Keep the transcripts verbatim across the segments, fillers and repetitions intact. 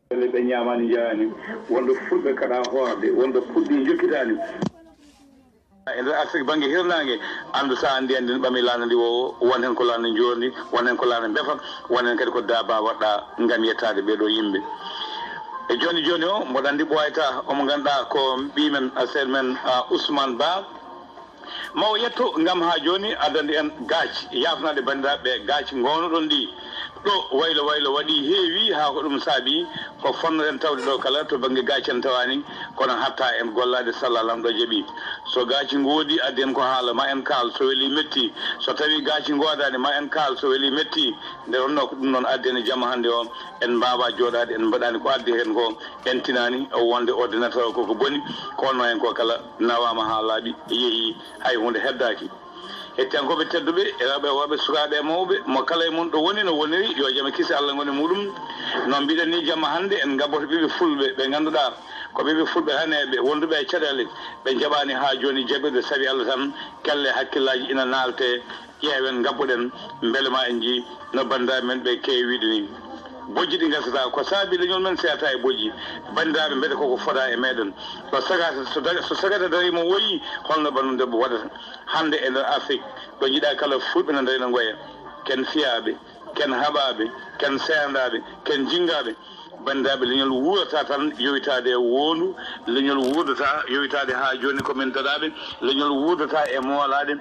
Pelle ɓe ñaamaani njahaani, wonɗo fulɓe kaɗa hoorde, wonɗo puɗɗi jokkitaani. E nder Afrik bannge hirnaange, anndu so a anndi anndi no ɓami laana ndi o, won heen ko laana njoorndi, won heen ko laana mbefa, won heen kadi ko daaba waɗɗa ngam yettaade ɓee ɗoo yimɓe. E jooni jooni o, mboɗo anndi ɓooyata omo ngannduɗaa ko ɓii men, a seen men, a Ousmane Ba. Ma o yetto ngam haa jooni addande en gaac, yaafnaade banndiraaɓe gaac ngoonoɗon ɗi. Ɗo waylo waylo waɗi heewi haa ko ɗum saabi ko fonnoɗen tawde ɗo kala to bannge gaac en tawaani, kono hatta en gollaade salla lamɗo jaɓi. So gaaci ngoodi addi en ko haala ma en kaal, so weli metti, so tawi gaaci ngoodaani ma en kaal, so weli metti. Nde wonnoo ko ɗum noon addi en e jamma hannde o, en mbaawaa jooɗaade en mbaɗaani ko addi heen ko, en tinaani wonde ordinateur o koko boni, ko wonnoo heen ko kala nawaama haa laaɓi, yehi, hay huunde heddaaki. Hettiyankooɓe tedduɓe, e rewɓe e worɓe, sukaaɓe e mawɓe, mo kala e mon ɗo woni no woniri, yo jam e kisi Allah ngon e muɗum. No mbiɗen ni jamma hannde en ngabboto ɓiɓɓe fulɓe ɓe ngannduɗaa ko ɓiɓɓe fulɓe haneeɓe wonduɓe e caɗeele, ɓe njaɓaani haa jooni jaɓirde sabi Allah tan, kelle hakkillaaji ina naalte, ƴeewen ngabboɗen mbele ma en njii no banndiraaɓe men ɓe keewi wiide ni. Bojji ɗi ngasata ko saabi leñol men seerata e bojji, banndiraaɓe mbele koko fota e meɗen. So sagata, so daga, so sagata darii mo woyi, holno banndum debbo waɗata? Hannde e nder Afrik, ɗo njiɗaa kala fulɓe no darii no ngoya. Ken fiyaaɓe, ken haɓaaɓe, ken seerndaɓe, ken jinngaaɓe. Banndiraaɓe, leñol wuurata tan yowitaade e woondu, leñol wuurdata yowitaade haa jooni ko min daɗaaɓe, leñol wuurdata e moolaade.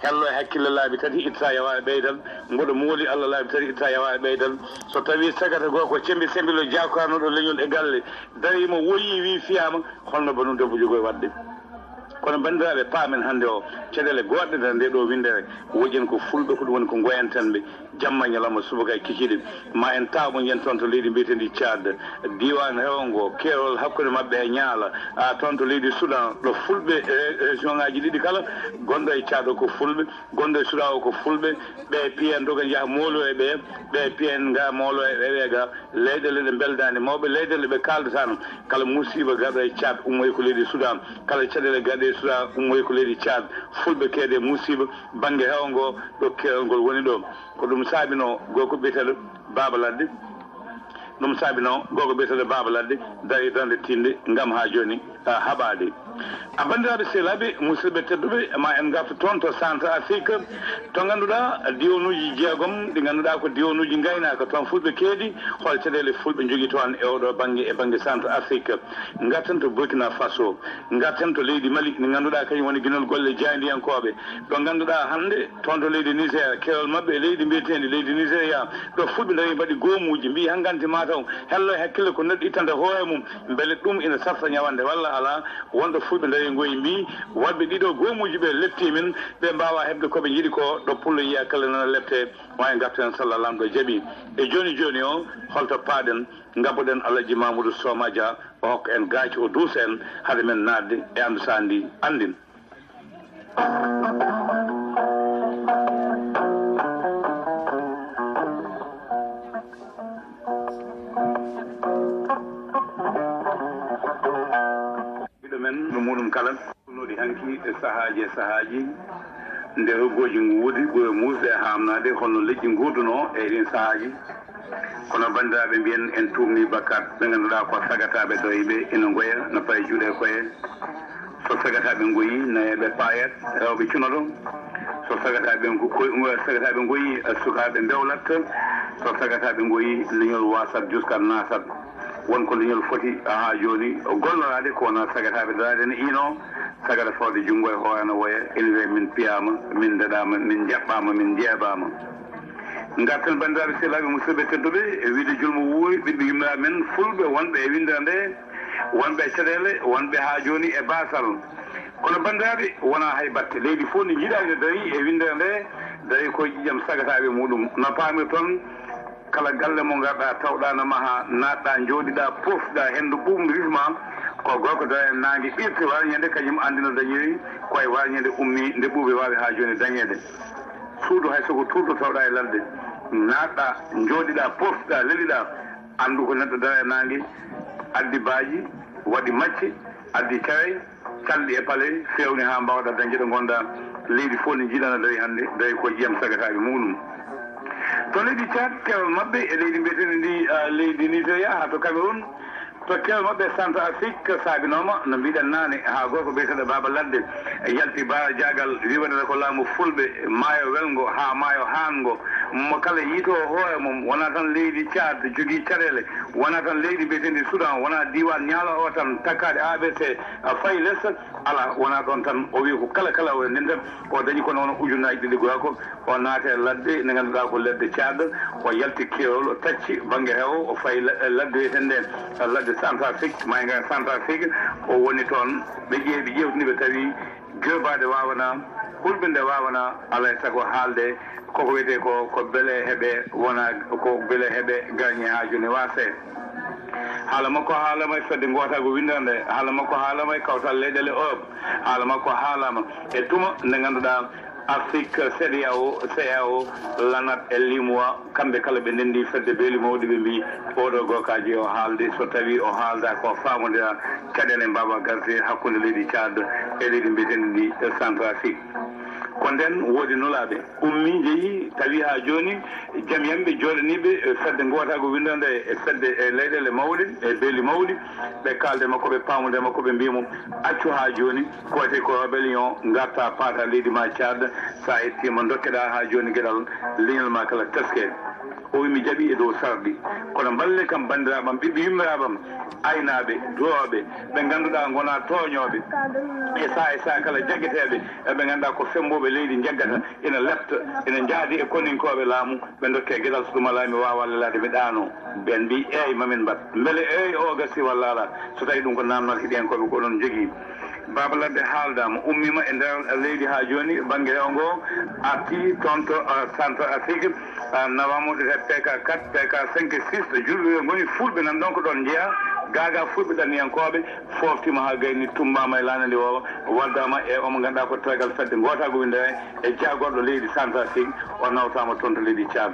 Hello e hakkille laabi tati itta yawa e ɓeydal, mboɗo mooli Allah laabi tati itta yawa e ɓeydal. So tawii sagata goo ko cembi sembilo jaakoyanoɗo leñol e galle, darii mo woyi wi fiyaama, holno banndum debbo jogori waɗde? Kono banndiraaɓe, paamen hannde o, caɗeele goɗɗe nder nde ɗo winndere, woƴen ko fulɓe, ko ɗum woni ko ngoyanten ɓe, jamma e ñalawma, subaka e kikiiɗe. Ma en taaɓo njen toon to leydi mbiyeteendi Tchad, diiwaan heewo ngo, keerol hakkunde maɓɓe e Ñaala, a, toon to leydi Soudan, ɗo fulɓe, e, région ŋaaji ɗiɗi kala, gonɗo e Tchad o ko fulɓe, gonɗo e Soudan o ko fulɓe, ɓe piyen to ko njaha moolo e ɓe, ɓe piyen nga moolo e ɓe ga, leyɗeele ɗe mbeldaani mawɓe, leyɗeele ɓe kaaldataano. Kala musiiba garɗo e Tchad ummoyi ko leydi Soudan, kala caɗeele garɗe e Soudan ummoyi ko leydi Tchad. Fulɓe keede musiiba bannge heewo ngo, ɗo keerol ngol woni ɗo. Ko ɗum saabinoo gorko biyeteeɗo Baaba Ladde. Ɗum saabinoo gorko biyeteeɗo Baaba Ladde darii darnde tiiɗnde ngam haa jooni, a, haɓaade. A, banndiraaɓe sehilaaɓe, musidɓe tedduɓe, ma en ngartu toon to Centre Afrique, to ngannduɗaa diiwanuuji jeegom ɗi ngannduɗaa ko diiwanuuji ngaynaaka, toon fulɓe keedi, hol caɗeele fulɓe njogii toon e oɗo bannge, e bannge Centre Afrique. Ngarten to Burkina Faso, ngarten to leydi Mali, ndi ngannduɗaa kañum woni ginol golle jaayndiyankooɓe. Ɗo ngannduɗaa hannde, toon to leydi Niger, keerol maɓɓe e leydi mbiyeteendi leydi Nigeria, ɗo fulɓe ndarii mbaɗi goomuuji, mbii hanganti mataw, hello e hakkille ko neɗɗo ittanta hoore mum, mbele ɗum ina sarta ñawande walla alaa. Wonɗo fulɓe ndarii ngoyi mbii, waɗɓe ɗiɗo goomuuji ɓe leptii min, ɓe mbaawaa heɓde ko ɓe njiɗi ko, ɗo pullo yiya kala nana leptee, ma en ngartu heen salla lamɗo jaɓi. E jooni jooni o, holto paaɗen, ngabboɗen Alhaji Mamoudou Soma Dia, o hokka en gaaci, o duusa en, hade men naatde e anndu sandi anndin. Ɓiɗɗo men no muɗum kala, ɗi hanki e sahaaji e sahaaji, nde rogooji nguudi ɓuri muusde e haamnaade, holno leƴƴi nguurdunoo e ɗin sahaaji. Kono banndiraaɓe mbiyen en tuumni bakkaat, ɓe ngannduɗaa ko sagataaɓe dariiɓe ina ngoya, no payi juuɗe e koye. So sagataaɓe ngoyi, nayeeɓe paayat, rewɓe cunoto. So sagataaɓe ngo-, koy-, sagataaɓe ngoyi, sukaaɓe mbewlat. So sagataaɓe ngoyi, leñol waasat, juskat, naasat. Won ko leñol foti haa jooni golloraade, ko wonaa sagataaɓe daraade ne iino, sagata fawde junngo e hoore no woya, ene wiya min piyaama, min daɗaama, min njaɓɓaama, min njeebaama. Ngarten banndiraaɓe sehilaaɓe musidɓe tedduɓe, e wiide julmo wuuri, ɓiɓɓe yummiraaɓe men fulɓe wonɓe e winndere nde, wonɓe e caɗeele, wonɓe haa jooni e baasal. Kono banndiraaɓe, wonaa hay batte. Leydi fof ndi njiɗaa ene darii e winndere nde, darii ko e ƴiiƴam sagataaɓe muɗum. No paamirton, kala galle mo ngarɗaa, tawɗaa no mahaa, naatɗaa, njooɗiɗaa, poofɗaa, henndu ɓuuɓndu rifma, ko gorko dara e naange ɓirti warñeende, kañum anndi no dañiri, ko e warñeende ummii, nde ɓuuɓi waawi haa jooni dañeede. Suudu hay so ko tuurto tawɗaa e ladde, naatɗaa, njooɗiɗaa, poofɗaa, leliɗaa, anndu ko neɗɗo dara e naange, addi baaji, waɗi macce, addi caray, calɗi e pale, feewni haa mbaawɗaa dañde ɗo ngonɗaa. Leydi fof ne njiɗana dañi hannde, dañi ko ƴiiƴam sagataaɓe muɗum. To leydi Tchad, keewal maɓɓe e leydi mbiyeteendi ndi, ah, leydi Nigeria, haa to Cameroun, to keewal maɓɓe Centrafrique, saabinooma, no mbiɗen naane, haa gorko biyeteeɗo Baaba Ladde yalti baarajaagal, wi waɗata ko laamu fulɓe, maayo welngo haa maayo haanngo. Mo kala yiito hoore mum, wonaa tan leydi Tchad jogii caɗeele, wonaa tan leydi mbiyeteendi Soudan, wonaa diiwaan Nioro o tan, takkaade A B C, fayi les, alaa, wonaa ɗoon tan. O wi ko kala, kala o ndenta, o dañi kono wona ujunnaaji ɗiɗi gorko, o naati e ladde nde ngannduɗaa ko ladde Tchad, o yalti keerol, o tacci bannge heewo, o fayi la-, ladde wiyetee nde ladde Centrafrique, maayo ngaan Centrafrique, o woni toon. Ɓe ƴeewi, ɓe ƴeewtini, ɓe tawi joobaade waawanaa, hulɓinde waawanaa, alaa e sago haalde, koko wiyetee ko, ko beele heɓe wona, ko beele heɓe garañe haa jooni waasee. Haala makko haalama e fedde ngootaagu winndere nde, haala makko haalama e kawtal leyɗeele Europe, haala makko haalama e tuma nde ngannduɗaa Afrique, C E D E A O, C E A O, lanat e limwa, kamɓe kala ɓe ndenndi fedde beeli mawɗi, ɓe mbi oɗo gorkaaji o haalde, so tawi o haalda ko faamodira, caɗeele mbaawa garde hakkunde leydi Tchad e leydi mbiyeteendi ndi Centrafrique. Ko nden woodi nulaaɓe ummi, njehi, tawi haa jooni jamiyanɓe jooɗaniiɓe e fedde ngootaagu winndere nde e fedde e leyɗeele mawɗe e beeli mawɗi, ɓe kaalda e makko, ɓe paamonda e makko, ɓe mbiya mo, accu haa jooni, ko wiyetee ko rébellion, ngarta paata leydi ma Tchad, so a ettiima, ndokkeɗaa haa jooni geɗal leñol ma kala taske. O wi, mi jaɓi e dow sarɗi, kono mballe kam banndiraaɓe am, ɓiɓɓe yummiraaɓe am, aynaaɓe, durooɓe, ɓe ngannduɗaa ngonaa tooñooɓe, e sahaa e sahaa kala jaggeteeɓe, e ɓe ngannduɗaa ko femmbooɓe leydi njaggata, ina lepta, ina njaadi e koninkooɓe laamu, ɓe ndokkee geɗal, so ɗum alaa mi waawaa lelaade, mi ɗaanoo. Ɓeen mbii, eey, ma min mbaɗ. Mbele eey o gasii walla alaa? So tawii ɗum ko naamnal heɗiyankooɓe ko onon njogii. Baaba Ladde haaldaama, ummiima e nder leydi haa jooni, bannge heewo ngo arti toon to, ah, Centrafrique, ah, nawaama wonde P K quatre, P K cinq et six, julɓe ɓe ngoni fulɓe nan ɗoon ko ɗoon njeyaa, gaagaa fulɓe ɗanniyankooɓe, fooftiima haa gayni, tummbaama e laana ndi woowa, waddaama e omo ngannduɗaa ko tergal fedde ngootaagu winndere e jaagorɗo leydi Centrafrique, o nawtaama toon to leydi Tchad.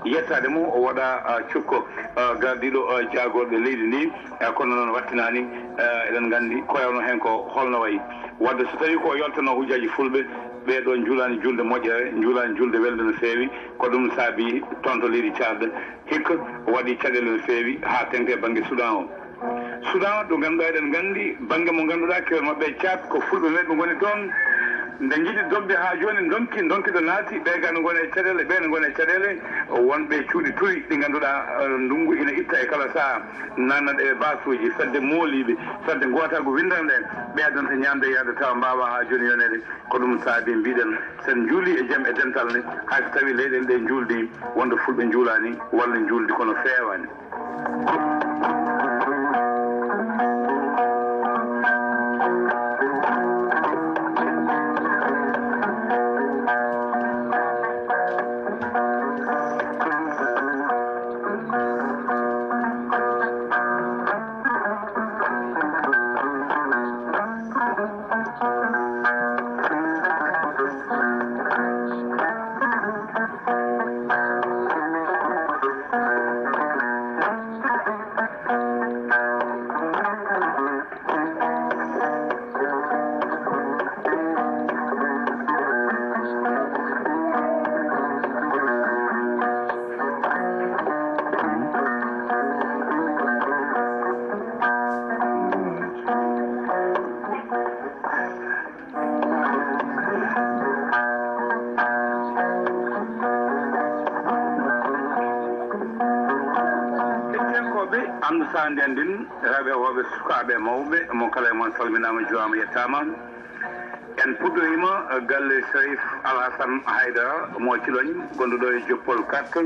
Yettaade mo, o waɗa, ah, cukko, ah, gardiiɗo, ah, jaagorɓe leydi ndi, ah, kono noon wattinaani, ah, eɗen nganndi ko rewno heen ko holno wayi. Wadde so tawii ko yoltano hujjaaji fulɓe, ɓee ɗoo njuulaani juulde moƴƴere, njuulaani juulde welnde no feewi, ko ɗum saabii toon to leydi Tchad, hikka waɗi caɗeele no feewi haa teŋti e bannge Soudan o. Soudan, ɗo ngannduɗaa, eɗen nganndi bannge mo ngannduɗaa keewal maɓɓe e Tchad, ko fulɓe men ɓe ngoni toon. Nde njiɗi dogde haa jooni, ndonki, ndonki ɗo naati, ɓee gaa no ngoni e caɗeele, ɓee no ngoni e caɗeele, wonɓe cuuɗi turi ɗi ngannduɗaa, eh, ndunngu ina itta e kala sahaa, naatna ɗe e baasuuji, fedde mooliiɓe, fedde ngootaagu winndere nde, ɓe addanta ñaamde e yarde tawa mbaawaa haa jooni yoneede. Ko ɗum saabii mbiɗen, so en njuulii e jam e dental ne, hay so tawii leyɗeele ɗe njuuldi, wonde fulɓe njuulaani walla njuuldi kono feewaani. Kettiyankooɓe, Anndu Sahaa ndin, rewɓe e worɓe, sukaaɓe e mawɓe, mo kala e mon salminaama, juuraama, yettaama. En puɗɗoriima galle Cherif Alhassane Haydara mo Ciloñ, gonɗo ɗo e Joppol quatre.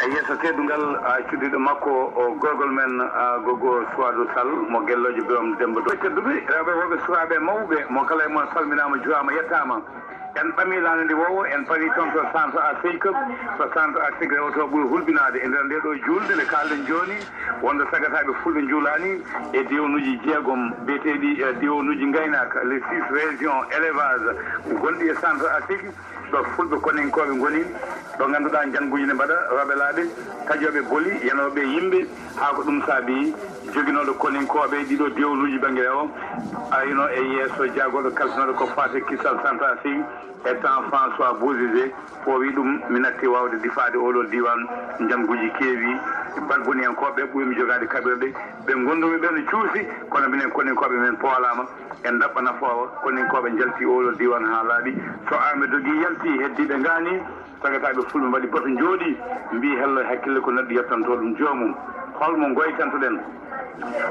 E yeeso teddungal, ah, cuddiɗo makko o, gorgol men, ah, Gogo Suwadu Sall mo Gellojo Birom Demba Doy. Tedduɓe rewɓe, worɓe, sukaaɓe, mawɓe, mo kala e mon salminaama, juuraama, yettaama. En ɓamii laana ndi woowo, en parii toon to Centrafrique, to Centrafrique rewata ɓuri hulɓinaade e nder ndee ɗoo juulde nde kaalɗen jooni, wonde sagataaɓe fulɓe njuulaani e diiwanuuji jeegom biyeteeɗi, eh, diiwanuuji ngaynaaka, les six régions élevage gonɗi e Centrafrique. Ɗo fulɓe koninkooɓe ngoni, ɗo ngannduɗaa njannguuji ne mbaɗa, rewɓe laaɓe, taƴooɓe boli, yanooɓe yimɓe, haa ko ɗum saabi joginooɗo koninkooɓe ɗiɗo dewnuuji bannge rewo, arino e yeeso jaagorɗo kalfinooɗo ko faati kisal Centrafrique, e temps François Bozizé, o wi ɗum, mi natti waawde difaade oɗo diiwaan, njannguuji keewi, balboniyankooɓe ɓuri mi jogaade kaɓirɗe, ɓe ngonndumi ɓe no cuusi, kono minen koninkooɓe men poolaama, en ndaɓɓa nafoowa, koninkooɓe njalti oɗo diiwaan haa laaɓi, so arme dogi yalti, heddiiɓe ngaani, sagataaɓe fulɓe mbaɗi bato njooɗi, mbii hello e hakkille ko neɗɗo yettanto ɗum joomum, holmo ngoytantoɗen?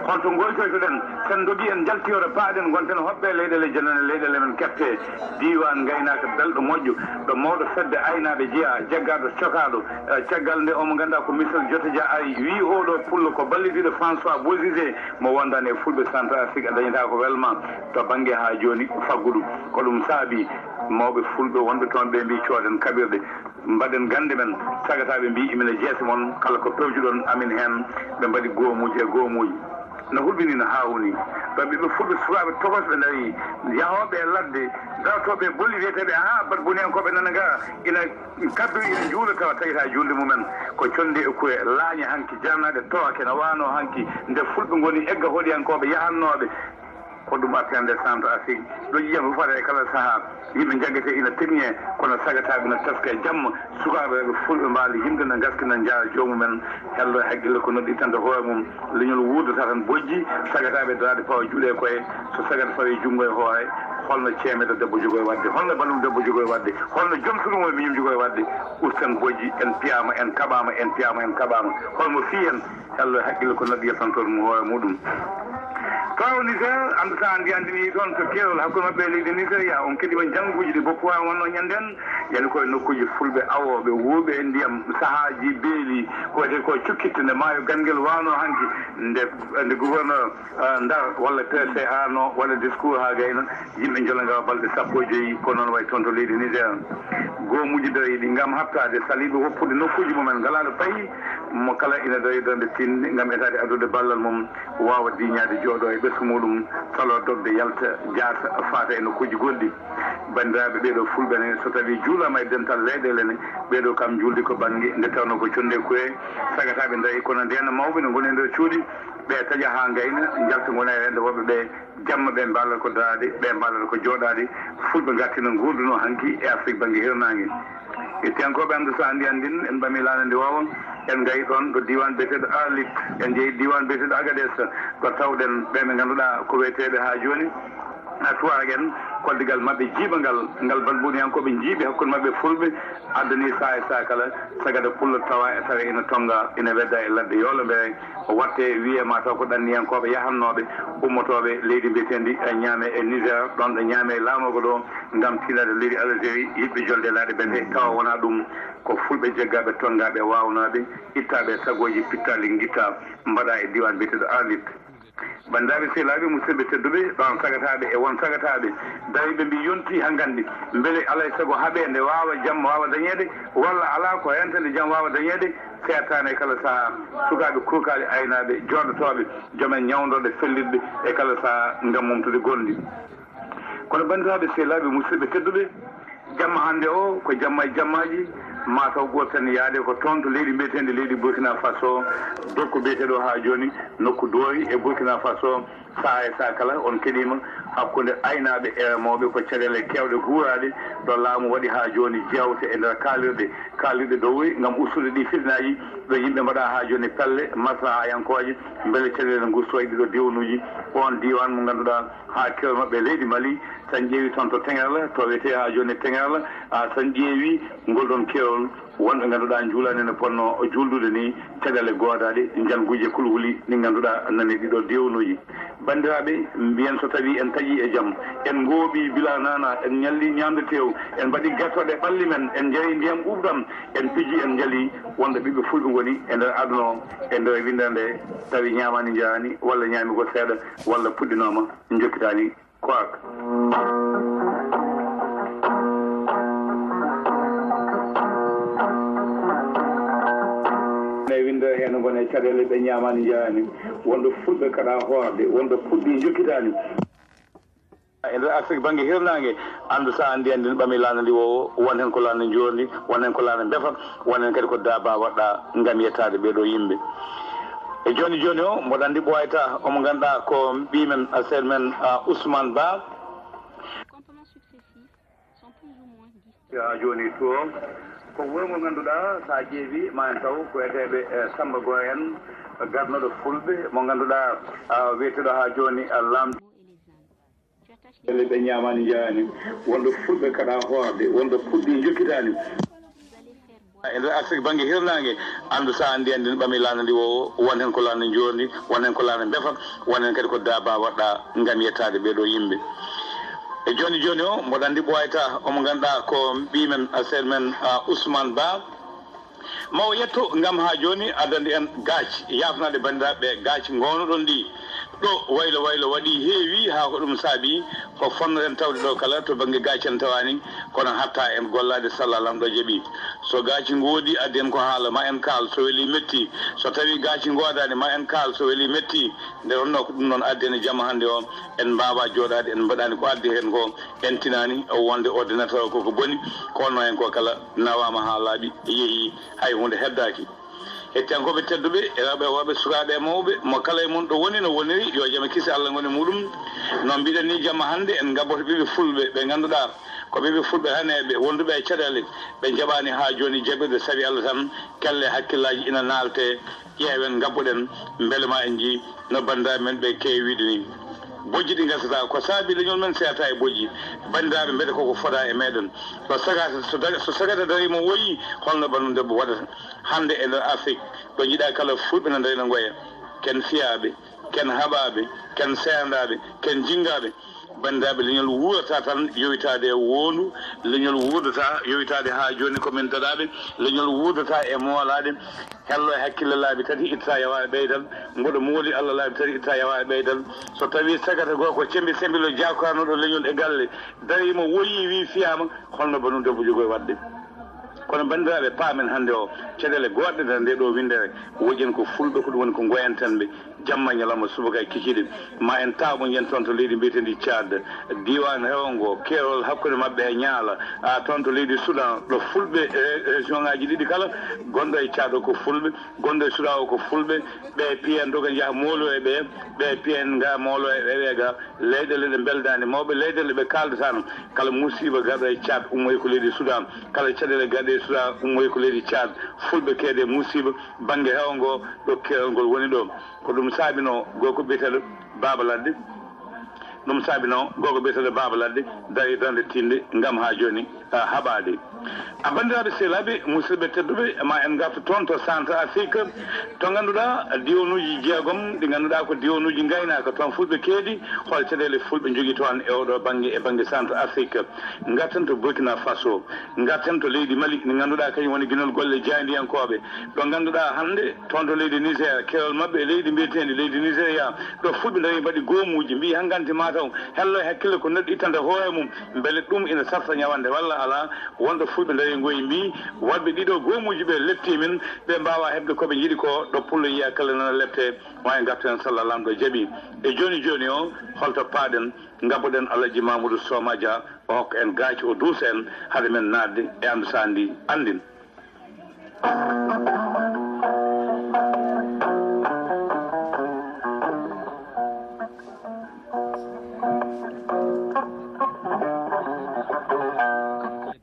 Holto ngoytoytoɗen? Sen dogi en njalti, yoto paaɗen, ngonten hoɓɓe leyɗeele janane, leyɗeele men kette. Diiwaan ngaynaaka belɗo moƴƴo, ɗo mawɗo fedde aynaaɓe jeyaa, jaggaaɗo cokaaɗo, eh, caggal nde omo ngannduɗaa ko Michel Joteja ari, wii oɗo pullo ko ballitiiɗo François Bozizé, mo wondani e fulɓe Centrafrique, a dañataa ko welma to bannge haa jooni faggudu. Ko ɗum saabi mawɓe fulɓe wonɓe toon ɓe mbii cooden kaɓirɗe. Mbaɗen gannde men, sagataaɓe mbii, imina jeese mon, kala ko pewjuɗon amin heen, ɓe mbaɗi goomuuji e goomuuji. No hulɓinii, no haawunii. Ɗo ɓiɓɓe fulɓe sukaaɓe tokosɓe ndarii, yahooɓe e ladde, darotooɓe e bolli, wiyeteeɓe, "Ahaa, bat boniyankooɓe nana ngaa, ina kaddori, ina njuula, tawa tawitaa juulde mumen ko conndi e kuwe, laaña hanki, jarnaaɗe towaake, no waanoo hanki, nde fulɓe ngoni egga hoɗiyankooɓe yahannooɓe." Ko ɗum arti hannde Centrafrique. Ɗo ƴiiƴam rufata e kala sahaa, yimɓe njaggete ina teŋñe, kono sagataaɓe na taska e jamma. Sukaaɓe rewɓe fulɓe mbaali yimde na ngaskina njaara joomumen. Hello e hakkille ko noddi ittanta hoore mum. Leñol wuurdata tan bojji, sagataaɓe daraade pawa juuɗe e koye. So sagata fawi junngo e hoore, holno ceemeeɗo debbo jogori waɗde? Holno balum debbo jogori waɗde? Holno joom suudu mum e miñum jogori waɗde? Usten bojji, en piyaama, en kaɓaama, en piyaama, en kaɓaama. Holmo fii en? Hello e hakkille ko noddi yettanto ɗum hoore muɗum. Taw Niger, anndu sa anndi anndini toon to keerol hakkunde maɓɓe e leydi Nigeria, on keɗima njannguuji ɗi boppu waawi wonno ñannden, yani koye nokkuuji fulɓe awooɓe, wuurɓe e ndiyam, sahaaji beeli, ko wiyetee ko cukkitte nde maayo Ganngel waawno hanki, nde, nde gouverneur, eh, Ndar walla P C A no waɗa discours haa gayna, yimɓe njolanga balɗe sappo e joyi, ko noon wayi toon to leydi Niger. Goomuuji daroyiiɗi ngam haɓtaade saliiɓe woppude nokkuuji mumen ngalaaɗo payi, mo kala ina daroyi darnde tiiɗnde ngam etaade addude ballal mum, waawa diiñaade, jooɗo e ɓesngu muɗum, saloo dogde, yalta, jaasa, faata e nokkuuji goɗɗi. Banndiraaɓe, ɓeeɗo fulɓe ne, so tawii juulaama e dental leyɗeele ne, ɓeeɗo kam njuuldi ko bannge nde tawnoo ko conndi e kuwe, sagataaɓe ndarii, kono ndeen mawɓe ne ngoni e nder cuuɗi, ɓe taƴa haa ngayna, njalta ngona e reende woɓɓe ɓe, jamma ɓe mbaalata ko daraade, ɓe mbaalata ko jooɗaade, fulɓe ngartina nguurduno hanki e Afrik bannge hirnaange. Hettiyankooɓe, anndu so anndi anndin, en ɓami laana ndi wawa, en ngayi ɗoon ɗo diiwaan biyeteeɗo Arlit, en njehi diiwaan biyeteeɗo Agades, ɗo tawɗen ɓe ɓe ngannduɗaa ko weteeɓe haa jooni, a tuwarak en, koddigal maɓɓe jiiɓangal, ngal balbuniyankooɓe njiiɓi hakkunde maɓɓe fulɓe, addani sahaa e sahaa kala, sagata pullo tawa e tawa ina tonnga, ina wedda e ladde yoolo mbere, o watte wiye ma taw ko ɗanniyankooɓe yahannooɓe, ummotooɓe leydi mbiyeteendi, eh, Ñaame e Niger, ɗoon ɗo Ñaame laamorgo ɗo, ngam tiiɗaade leydi Algérie, yiɗɓe jolde laaɗe bete, tawa wonaa ɗum, ko fulɓe jeggaaɓe, tonngaaɓe, waawnaaɓe, ittaaɓe e sagooji, pittaali ngittaa, mbaɗaa e diiwaan biyeteeɗo Arlit. Banndiraaɓe sehilaaɓe, musidɓe tedduɓe, ɗoon sagataaɓe e won sagataaɓe dariiɓe mbi yontii haa nganndi, mbele alaa e sago haɓeende waawa jam waawa dañeede, walla alaa ko reentande jam waawa dañeede, seertaani e kala sahaa, sukaaɓe kurkaali, aynaaɓe, jooɗotooɓe, joom en ñawndooɓe, fellitɓe e kala sahaa ngam momtude golle. Kono banndiraaɓe sehilaaɓe, musidɓe tedduɓe, jamma hannde o ko jamma e jammaaji, mataw ɓurten yaade ko toon to leydi mbiyeteendi leydi Burkina Faso, dokko biyeteeɗo haa jooni nokku Doori e Burkina Faso, sahaa e sahaa kala on keɗiima hakkunde aynaaɓe e remooɓe, ko caɗeele keewɗe guuraaɗe ɗo laamu waɗi haa jooni jeewte e nder kaalirɗe, kaalirɗe dowri ngam ustude ɗi fitinaaji ɗo yimɓe mbaɗa haa jooni pelle maslahayankooje mbele caɗeele ngustoye ɗiɗo diwnuuji, oon diiwaan mo ngannduɗaa haa keewal maɓɓe leydi Mali, so en ƴeewi toon to Teŋerla, to wiyetee haa jooni Teŋerla, a, so en ƴeewi ngol ɗoon keewal, wonɓe ngannduɗaa njuulaani no potnoo juuldude ni, caɗeele goodaaɗe, njalnguuji e kulhuli ɗi ngannduɗaa nani ɗiɗo diwnuuji. Banndiraaɓe, mbiyen so tawii en taƴii e jam, en ngooɓii bila nana, en ñallii ñaamde teew, en mbaɗii gertooɗe e ɓalli men, en njarii ndiyam ɓuuɓɗam, en pijii, en njalii, wonde ɓiɓɓe fulɓe ngoni e nder aduna o, e nder winndere nde, tawi ñaamaani njaaraani, walla ñaami ko seeɗa, walla puɗɗinooma. Njokkitaani ko ak. E winndere heen ngone caɗeele ɓe ñaamaani njaaraani, wonde fulɓe kaɗa hoorde, wonde puɗɗi njokkitaani. E nder Afrik bannge hirnaange, anndu so a anndi anndi no ɓami laana ndi woowo, won heen ko laana njoorndi, won heen ko laana mbefa, won heen kadi ko daaba waɗɗa ngam yettaade ɓee ɗoo yimɓe. E jooni jooni o, mboɗo anndi ɓooyata omo ngannduɗaa ko ɓii men, sehil men, ah, Ousmane Ba. Haa jooni to, ko wuro ngo ngannduɗaa, so a ƴeewi, ma en taw ko wiyeteeɓe, eh, Samba Goy en, garnoɗo Fulɓe, mo ngannduɗaa, ah, wiyeteeɗo haa jooni, ah, laamɗo. Pelle ɓe ñaamaani njahaani, wonɗo Fulɓe kaɗa hoorde, wonɗo puɗɗi njokkitaani. E nder Afrik bannge hirnaange, anndu so a anndi anndi no ɓami laana ndi woowo, won heen ko laana njoorndi, won heen ko laana mbefa, won heen kadi ko daaba waɗɗa ngam yettaade ɓee ɗoo yimɓe. E jooni jooni o, mboɗo anndi ɓooyata omo ngannduɗaa ko ɓii men, sehil men, ah, Ousmane Ba. Ma o yetto ngam haa jooni addande en gaaci, yaafnaade banndiraaɓe gaaci ngoonoɗon ɗi. Ɗo waylo waylo waɗi heewi haa ko ɗum saabi ko fonnoɗen tawde ɗo kala to bannge gaaci en tawaani, kono hatta en gollaade salla lamɗo jaɓi. So gaaci ngoodi addi en ko haala ma en kaal, so weli metti, so tawi gaaci ngoodaani ma en kaal, so weli metti. Nde wonnoo ko ɗum noon addi en e jamma hannde o, en mbaawaa jooɗaade en mbaɗaani ko addi heen ko, en tinaani wonde ordinateur o koko boni, ko wonnoo heen ko kala nawaama haa laaɓi, yehi, hay huunde heddaaki. Hettiyankooɓe tedduɓe, e rewɓe e worɓe, sukaaɓe e mawɓe, mo kala e mon ɗo woni no woniri, yo jam e kisi Allah ngon e muɗum. No mbiɗen ni, jamma hannde en ngabboto ɓiɓɓe Fulɓe ɓe ngannduɗaa ko ɓiɓɓe Fulɓe haneeɓe, wonduɓe e caɗeele, ɓe njaɓaani haa jooni jaɓirde, sabi Allah tan, kelle hakkillaaji ina naalte, ƴeewen, ngabboɗen, mbele ma en njii no banndiraaɓe men ɓe keewi wiide ni. Bojji ɗi ngasata, ko saabi leñol men seerata e bojji. Banndiraaɓe, mbele koko fota e meɗen. So sagata, so daga-, so sagata darii mo woyi, holno banndum debbo waɗata? Hannde e nder Afrik, ɗo njiɗaa kala Fulɓe no darii no ngoya. Ken fiyaaɓe, ken haɓaaɓe, ken seerndaaɓe, ken jinngaaɓe. Banndiraaɓe, leñol wuurata tan yowitaade e woondu, leñol wuurdata yowitaade haa jooni ko min daɗaaɓe, leñol wuurdata e moolaade. Hello e hakkille laabi tati, itta yawa e ɓeydal. Mboɗo mooli Allah laabi tati, itta yawa e ɓeydal. So tawii sagata goo ko cembi sembilo jaakoyanoɗo leñol e galle, darii mo woyii, wii fiyaama, holno banndum debbo jogori waɗde? Kono banndiraaɓe, paamen hannde o, caɗeele goɗɗe nder nde ɗo winndere, woƴen ko Fulɓe, ko ɗum woni ko ngoyanten ɓe. Jamma e ñalawma, subaka e kikiiɗe, ma en taaɓo njen toon to leydi mbiyeteendi Tchad, diiwaan heewo ngo, keerol hakkunde maɓɓe e Ñaala, a, toon to leydi Soudan, ɗo Fulɓe, e, région ŋaaji ɗiɗi kala, gonɗo e Tchad o ko Fulɓe, gonɗo e Soudan o ko Fulɓe, ɓe piyen doga njaha moolo e ɓe, ɓe piyen nga moolo e ɓe ga, leyɗeele ɗe mbeldaani mawɓe, leyɗeele ɓe kaaldataano, kala musiiba garɗo e Tchad ummoyi ko leydi Soudan, kala caɗeele garɗe e Soudan ummoyi ko leydi Tchad, Fulɓe keede musiiba, bannge heewo ngo, ɗo keerol ngol woni ɗo. Ko ɗum saabinoo gorko biyeteeɗo Baaba Ladde. Ɗum saabinoo gorko biyeteeɗo Baaba Ladde darii darnde tiiɗnde ngam haa jooni, ah, haɓaade. A, banndiraaɓe sehilaaɓe, musidɓe tedduɓe, ma en ngartu toon to Centre Afrique, to ngannduɗaa diiwanuuji jeegom ɗi ngannduɗaa ko diiwanuuji ngaynaaka, toon Fulɓe keedi, hol caɗeele Fulɓe njogii toon e oɗo bannge, e bannge Centre Afrique. Ngarten to Burkina Faso, ngarten to leydi Mali, ndi ngannduɗaa kañum woni ginol golle jaayndiyankooɓe. Ɗo ngannduɗaa hannde, toon to leydi Niger, keerol maɓɓe e leydi mbiyeteendi leydi Nigeria, ɗo Fulɓe ndarii mbaɗi goomuuji, mbii hanganti mataw, hello e hakkille ko neɗɗo ittanta hoore mum, mbele ɗum ina sarta ñawande walla alaa, wonɗo Fulɓe ndarii ngoyi mbii, waɗɓe ɗiɗo goomuuji ɓe leptii min, ɓe mbaawaa heɓde ko ɓe njiɗi ko, ɗo pullo yiya kala nana leptee, ma en ngartu heen salla lamɗo jaɓi. E jooni jooni o, holto paaɗen, ngabboɗen Alhaji Mamoudou Soma Dia, o hokka en gaaci, o duusa en, hade men naatde e anndu so anndi anndin.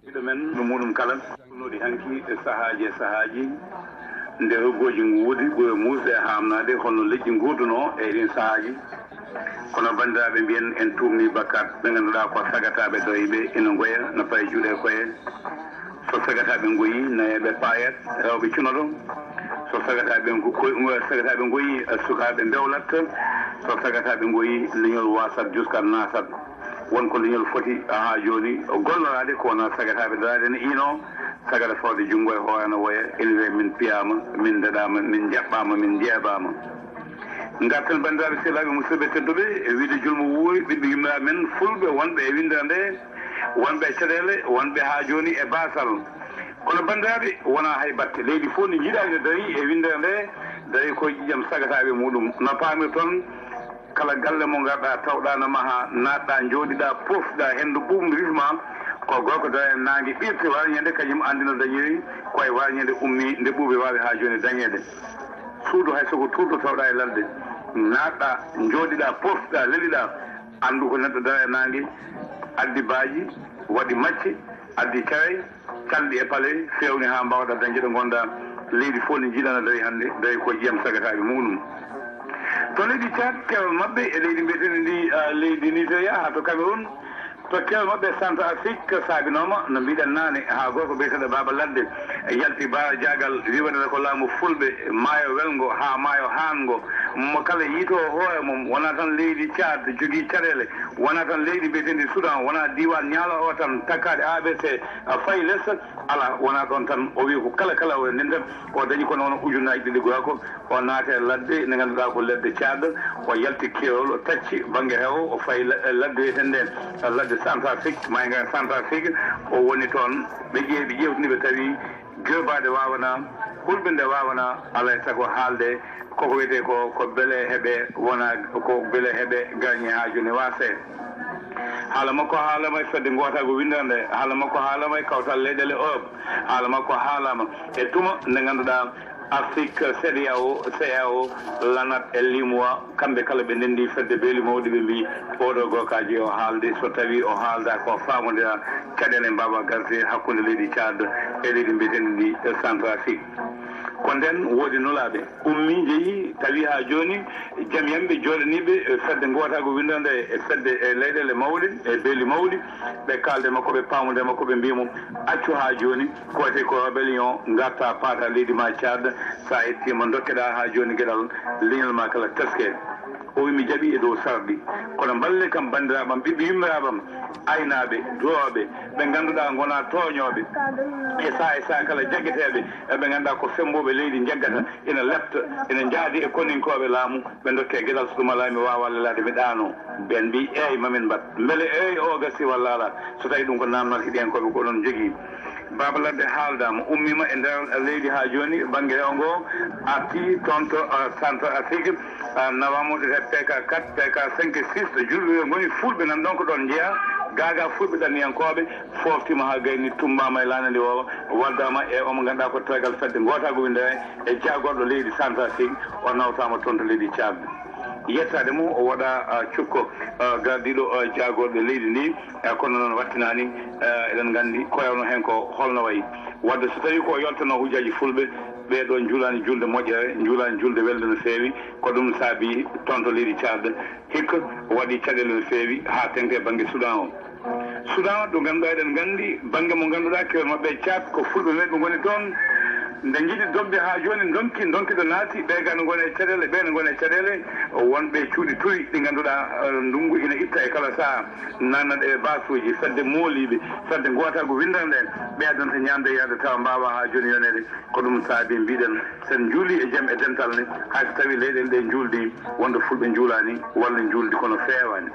Ɓiɗɗo men no muɗum kala, ɗi hanki e sahaaji e sahaaji, nde roggooji nguudi ɓuri muusde e haamnaade, holno leƴƴi nguurdunoo e ɗiin sahaaji. Kono banndiraaɓe mbiyen en tuumnii bakkaat, ɓe ngannduɗaa ko sagataaɓe dariiɓe ina ngoya, no payi juuɗe e koye. So sagataaɓe ngoyii, nayeeɓe paayat, rewɓe cunoto. So sagataaɓe ngo-, koy-, sagataaɓe ngoyii, sukaaɓe mbewlat. So sagataaɓe ngoyii, leñol waasat, juskat, naasat. Won ko leñol foti haa jooni golloraade, ko wonaa sagataaɓe daraade ne iinoo, sagata fawde junngo e hoore ana woya, ene wiya min piyaama, min ndaɗaama, min njaɓɓaama, min njeebaama. Ngarten, banndiraaɓe sehilaaɓe, musidɓe tedduɓe, e wiide julmo wuuri, ɓiɓɓe yummiraaɓe men Fulɓe wonɓe e winndere nde, wonɓe e caɗeele, wonɓe haa jooni e baasal. Kono banndiraaɓe, wonaa hay batte. Leydi fof ndi njiɗaa ene darii e winndere nde, darii ko e ƴiiƴam sagataaɓe muɗum. No paamirton, Kala galle mo ngarɗaa, tawɗaa no mahaa, naatɗaa, njooɗiɗaa, pooftiɗaa, henndu ɓuuɓndu rifmaa, ko gorko dara e naange ɓirti warñeende, kañum anndi no dañiri, ko e warñeende ummii, nde ɓuuɓi waawi haa jooni dañeede. Suudu hay so ko tuurto, tawɗaa e ladde, naatɗaa, njooɗiɗaa, pooftiɗaa, leliɗaa, anndu ko neɗɗo dara e naange, addi baaji, waɗi macce, addi caray, calɗi e pale, feewni haa mbaawɗaa dañde ɗo ngonɗaa. Leydi fof ne jiiɗana dawi hannde, dawi ko ƴiyam sagataaɓe muɗum. To leydi Caad, keewal maɓɓe e leydi mbiyeteendi ndi, ah, leydi Nigeria, haa to Cameroun, to keewal maɓɓe Centrafrique, saabinooma, no mbiɗen naane, haa gorko biyeteeɗo Baaba Ladde yalti Baara Jaagal, wi waɗata ko laamu fulɓe, maayo welngo haa maayo haanngo, mo kala yiytoo hoore mum, wonaa tan leydi Caad jogii caɗeele, wonaa tan leydi mbiyeteendi Soudan, wonaa diiwaan Ñaala o tan, takkaade A B C, a fayi les, alaa, wonaa ɗoon tan. O wi ko kala, kala o ndenta, o dañi kono wona ujunnaaji ɗiɗi gorko, o naati e ladde nde ngannduɗaa ko ladde Caad, o yalti keerol, o tacci bannge heewo, o fayi la-, ladde wiyeteende ladde Centrafrique, maaynga Centrafrique, o woni toon. Ɓe ƴeewi, ɓe ƴeewtini, ɓe tawi Joobaade waawanaa, hulɓinde waawanaa, alaa e sago haalde koko wiyetee ko, ko beele heɓe wona, ko beele heɓe garañe haa jooni waasee. Haala makko haalama e fedde ngootaagu winndere nde, haala makko haalama e kawtal leyɗeele Europe, haala makko haalama e tuma nde ngannduɗaa Afrique, C D A O, C E A O, lanat e limwa, kamɓe kala ɓe ndenndi fedde beeli mawɗi, ɓe mbi oɗo gorkaaji o haalde, so tawi o haalda ko faamodira, caɗeele mbaawa garde hakkunde leydi Caad e leydi mbiyeteendi ndi Centrafrique. Ko nden woodi nulaaɓe ummi, njehi, tawi haa jooni jamiyanɓe jooɗaniiɓe fedde ngootaagu winndere nde e fedde e leyɗeele mawɗe e beeli mawɗi, ɓe kaalda e makko, ɓe paamodira e makko, ɓe mbiya mo, accu haa jooni, ko wiyetee ko rébellion, ngarta paata leydi ma Caad, so a yettiima, ndokkeɗaa haa jooni geɗal leñol ma kala taske. O wi, mi jaɓi e dow sarɗi, kono mballee kam banndiraaɓe am, ɓiɓɓe yummiraaɓe am, aynaaɓe, durooɓe, ɓe ngannduɗaa ngonaa tooñooɓe, e sahaa e sahaa kala jaggeteeɓe, e ɓe ngannduɗaa ko femmbuɓe leydi njaggata, ina lepta, ina njaadi e koninkooɓe laamu, ɓe ndokkee geɗal, so ɗum alaa mi waawaa lelaade, mi ɗaanoo. Ɓeen mbi, eey, ma min mbaɗ. Mbele eey o gasi walla alaa? So tawii ɗum ko naamnal heɗiyankooɓe ko onon njogii. Baaba Ladde haaldaama, ummiima e nder leydi haa jooni, bannge rewo ngo arti toon to, ah, Centrafrique, ah, nawaama e P K quatre, P K cinq et six, julɓe ɓe ngoni fulɓe nan ɗoon ko ɗoon njeyaa, gaagaa fulɓe ɗanniyankooɓe, fooftiima haa gayni, tummbaama e laana ndi woowa, waddaama e omo ngannduɗaa ko tergal fedde ngootaagu winndere e jaagorɗo leydi Centrafrique, o nawtaama toon to leydi Caad. Yettaade mo, o waɗa, ah, cukko, ah, gardiiɗo, ah, jaagorɓe leydi ndi, ah, kono noon wattinaani, ah, eɗen nganndi ko rewno heen ko holno wayi. Wadde so tawii ko yoltano hujjaaji fulɓe, ɓee ɗoo njuulaani juulde moƴƴere, njuulaani juulde welde no feewi, ko ɗum saabi toon to leydi Caad hikka waɗi caɗeele no feewi haa teŋti e bannge Sudan o. Sudan, ɗo ngannduɗaa, eɗen nganndi bannge mo ngannduɗaa keewal maɓɓe e Caad, ko fulɓe men ɓe ngoni toon. Nde njiɗi dogde haa jooni, ndonki, ndonki ɗo naati, ɓee gaa no ngoni e caɗeele, ɓee no ngoni e caɗeele, wonɓe cuuɗi turi ɗi ngannduɗaa, eh, ndunngu ina itta e kala sahaa, naatna ɗe e baasuuji, fedde mooliiɓe, fedde ngootaagu winndere nde, ɓe addanta ñaamde e yarde tawa mbaawaa haa jooni yoneede. Ko ɗum saabi mbiɗen, so en njuulii e jam e dental ne, hay so tawii leyɗeele ɗe njuuldi, wonde fulɓe njuulaani, walla njuuldi kono feewaani.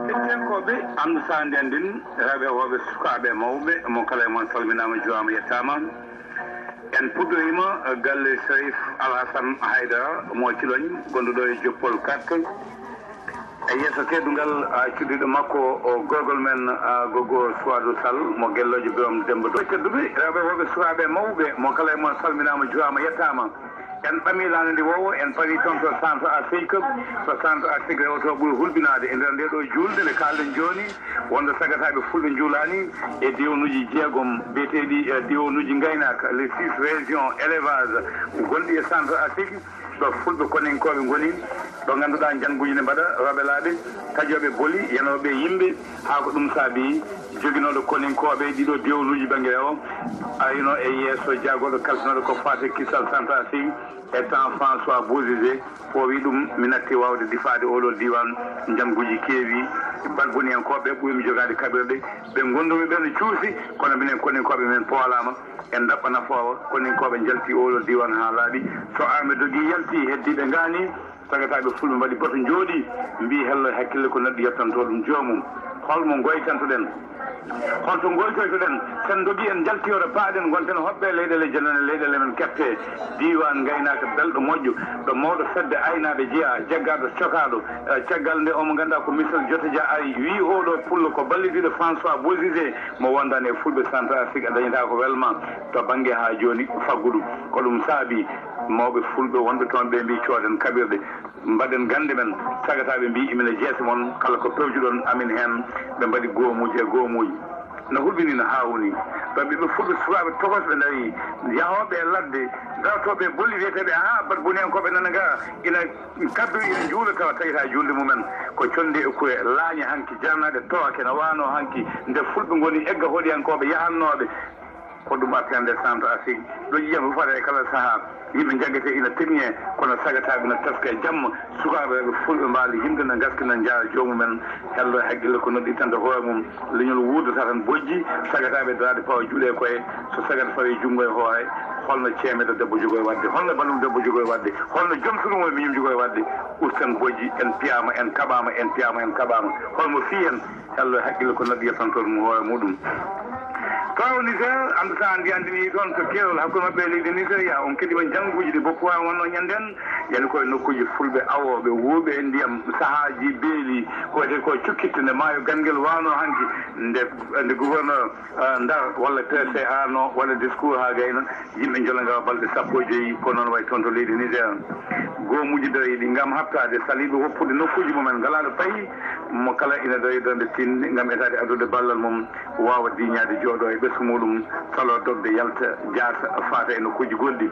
Hettiyankooɓe, Anndu Sahaa ndin, rewɓe e worɓe, sukaaɓe e mawɓe, mo kala e mon salminaama, juuraama, yettaama. En puɗɗoriima galle Sherif Alhassan Haydara mo Ciloñ, gonɗo ɗo e Joppol quatre. E yeeso teddungal, ah, cuddiɗo makko o, gorgol men, ah, Gogo Suwaadu Sall mo Gelloojo, Birom Demba Doy. Tedduɓe rewɓe e worɓe, sukaaɓe e mawɓe, mo kala e mon salminaama, juuraama, yettaama. En ɓamii laana ndi woowo, en parii toon to Centre Afrique. To Centre Afrique, rewo to ɓuri hulɓinaade e nder ndee ɗoo juulde nde kaalɗen jooni, wonde sagataaɓe fulɓe njuulaani e diiwanuuji jeegom biyeteeɗi, eh, diiwanuuji ngaynaaka, les six régions élevage gonɗi e Centre Afrique, ɗo fulɓe koninkooɓe ngoni, ɗo ngannduɗaa njannguuji ne mbaɗa, rewɓe laaɓe, taƴooɓe boli, yanooɓe yimɓe, haa ko ɗum saabii joginooɗo koninkooɓe ɗiɗo diiwanuuji bannge rewo, arino e yeeso jaagorɗo kalfinooɗo ko faati e kisal Centre Afrique, e temps François Bozizé, o wi ɗum, mi natti waawde difaade oo ɗoo diiwaan, njannguuji keewi, balboniyankooɓe ɓuri mi jogaade kaɓirɗe, ɓe ngonndumi ɓe no cuusi, kono minen koninkooɓe men poolaama, en ndaɓɓa nafoowa, koninkooɓe njalti oo ɗoo diiwaan haa laaɓi, so arme dogi yalti, heddiiɓe ngaani, sagataaɓe fulɓe mbaɗi bato njooɗi, mbii hello e hakkille ko neɗɗo yettanto ɗum joomum. Hol mo ngoytantoɗen? Holto ngoytoytoɗen? Sen dogi en njaltiyoto paaɗen ngonten hoɓɓe leyɗeele janane leyɗeele men kette. Diiwaan ngaynaaka belɗo moƴƴo, ɗo mawɗo fedde aynaaɓe jeyaa, jaggaaɗo cokaaɗo, eh, caggal nde omo ngannduɗaa ko Michel Joteja ari, wii oo ɗoo pullo ko ballitiiɗo François Bozizé, mo wondaani e fulɓe Centre Afrique a dañataa ko welma to bannge haa jooni faggudu. Ko ɗum saabii mawɓe fulɓe wonɓe toon ɓe mbii cooden kaɓirɗe. Mbaɗen gannde men, sagataaɓe mbii, "Imina jeese mon, kala ko pewjuɗon amin heen." Ɓe mbaɗi goomuuji e goomuuji. No hulɓinii, no haawunii. Ɗo ɓiɓɓe fulɓe sukaaɓe tokosɓe ndarii, yahooɓe e ladde, darotooɓe e bolli wiyeteeɓe, ahaa, bat boniyankooɓe nana ngaa, ina kabbiri, ina njuula, tawa tawitaa juulde mumen ko conndi e kuye, laaña hanki, jarnaaɗe towa kene waano hanki, nde fulɓe ngoni egga hoɗiyankooɓe yahannooɓe. Ko ɗum artirde Centre Afrique. Ɗo ƴiiƴam rufata e kala sahaa, yimɓe njaggete ina teŋñe, kono sagataaɓe na taska e jamma, sukaaɓe rewɓe fulɓe mbaali yimde na ngaskina njaara joomumen, hello e hakkille ko noddi ittanta hoore mum, leñol wuurdata tan bojji, sagataaɓe daraade pawa juuɗe e koye, so sagata fawi junngo e hoore, holno ceemeeɗo debbo jogori waɗde, holno balɗum debbo jogori waɗde, holno joom suudu mum e miñum jogori waɗde, usten bojji, en piyaama, en kaɓaama, en piyaama, en kaɓaama, holmo fii en, Hello e hakkille ko noddi yettanto ɗum hoore muɗum. Taw Niger, anndu sa anndi anndini toon to keerol hakkunde maɓɓe e leydi Nigeria, on keɗima njannguuji ɗi boppu waawi wonno ñanden, yani koye nokkuuji fulɓe awooɓe, wuuɓe e ndiyam, sahaaji beeli, ko wiyetee ko cukkitte nde maayo Ganngel waano hanki, nde, nde gouverneur, ah, Ndar walla P C A no waɗa discours haa gayna, yimɓe njolanga balɗe sappo e joyi, ko noon wayi toon to leydi Niger. Goomuuji dariiɗi ngam haɓtaade saliiɓe woppude nokkuuji mumen ngalaaɗo payi, mo kala ina darii darnde tiiɗnde ngam etaade addude ballal mum, waawa diiñaade jooɗo e ɓesngu muɗum, saloo dogde yalta, jaasa, faata e nokkuuji goɗɗi.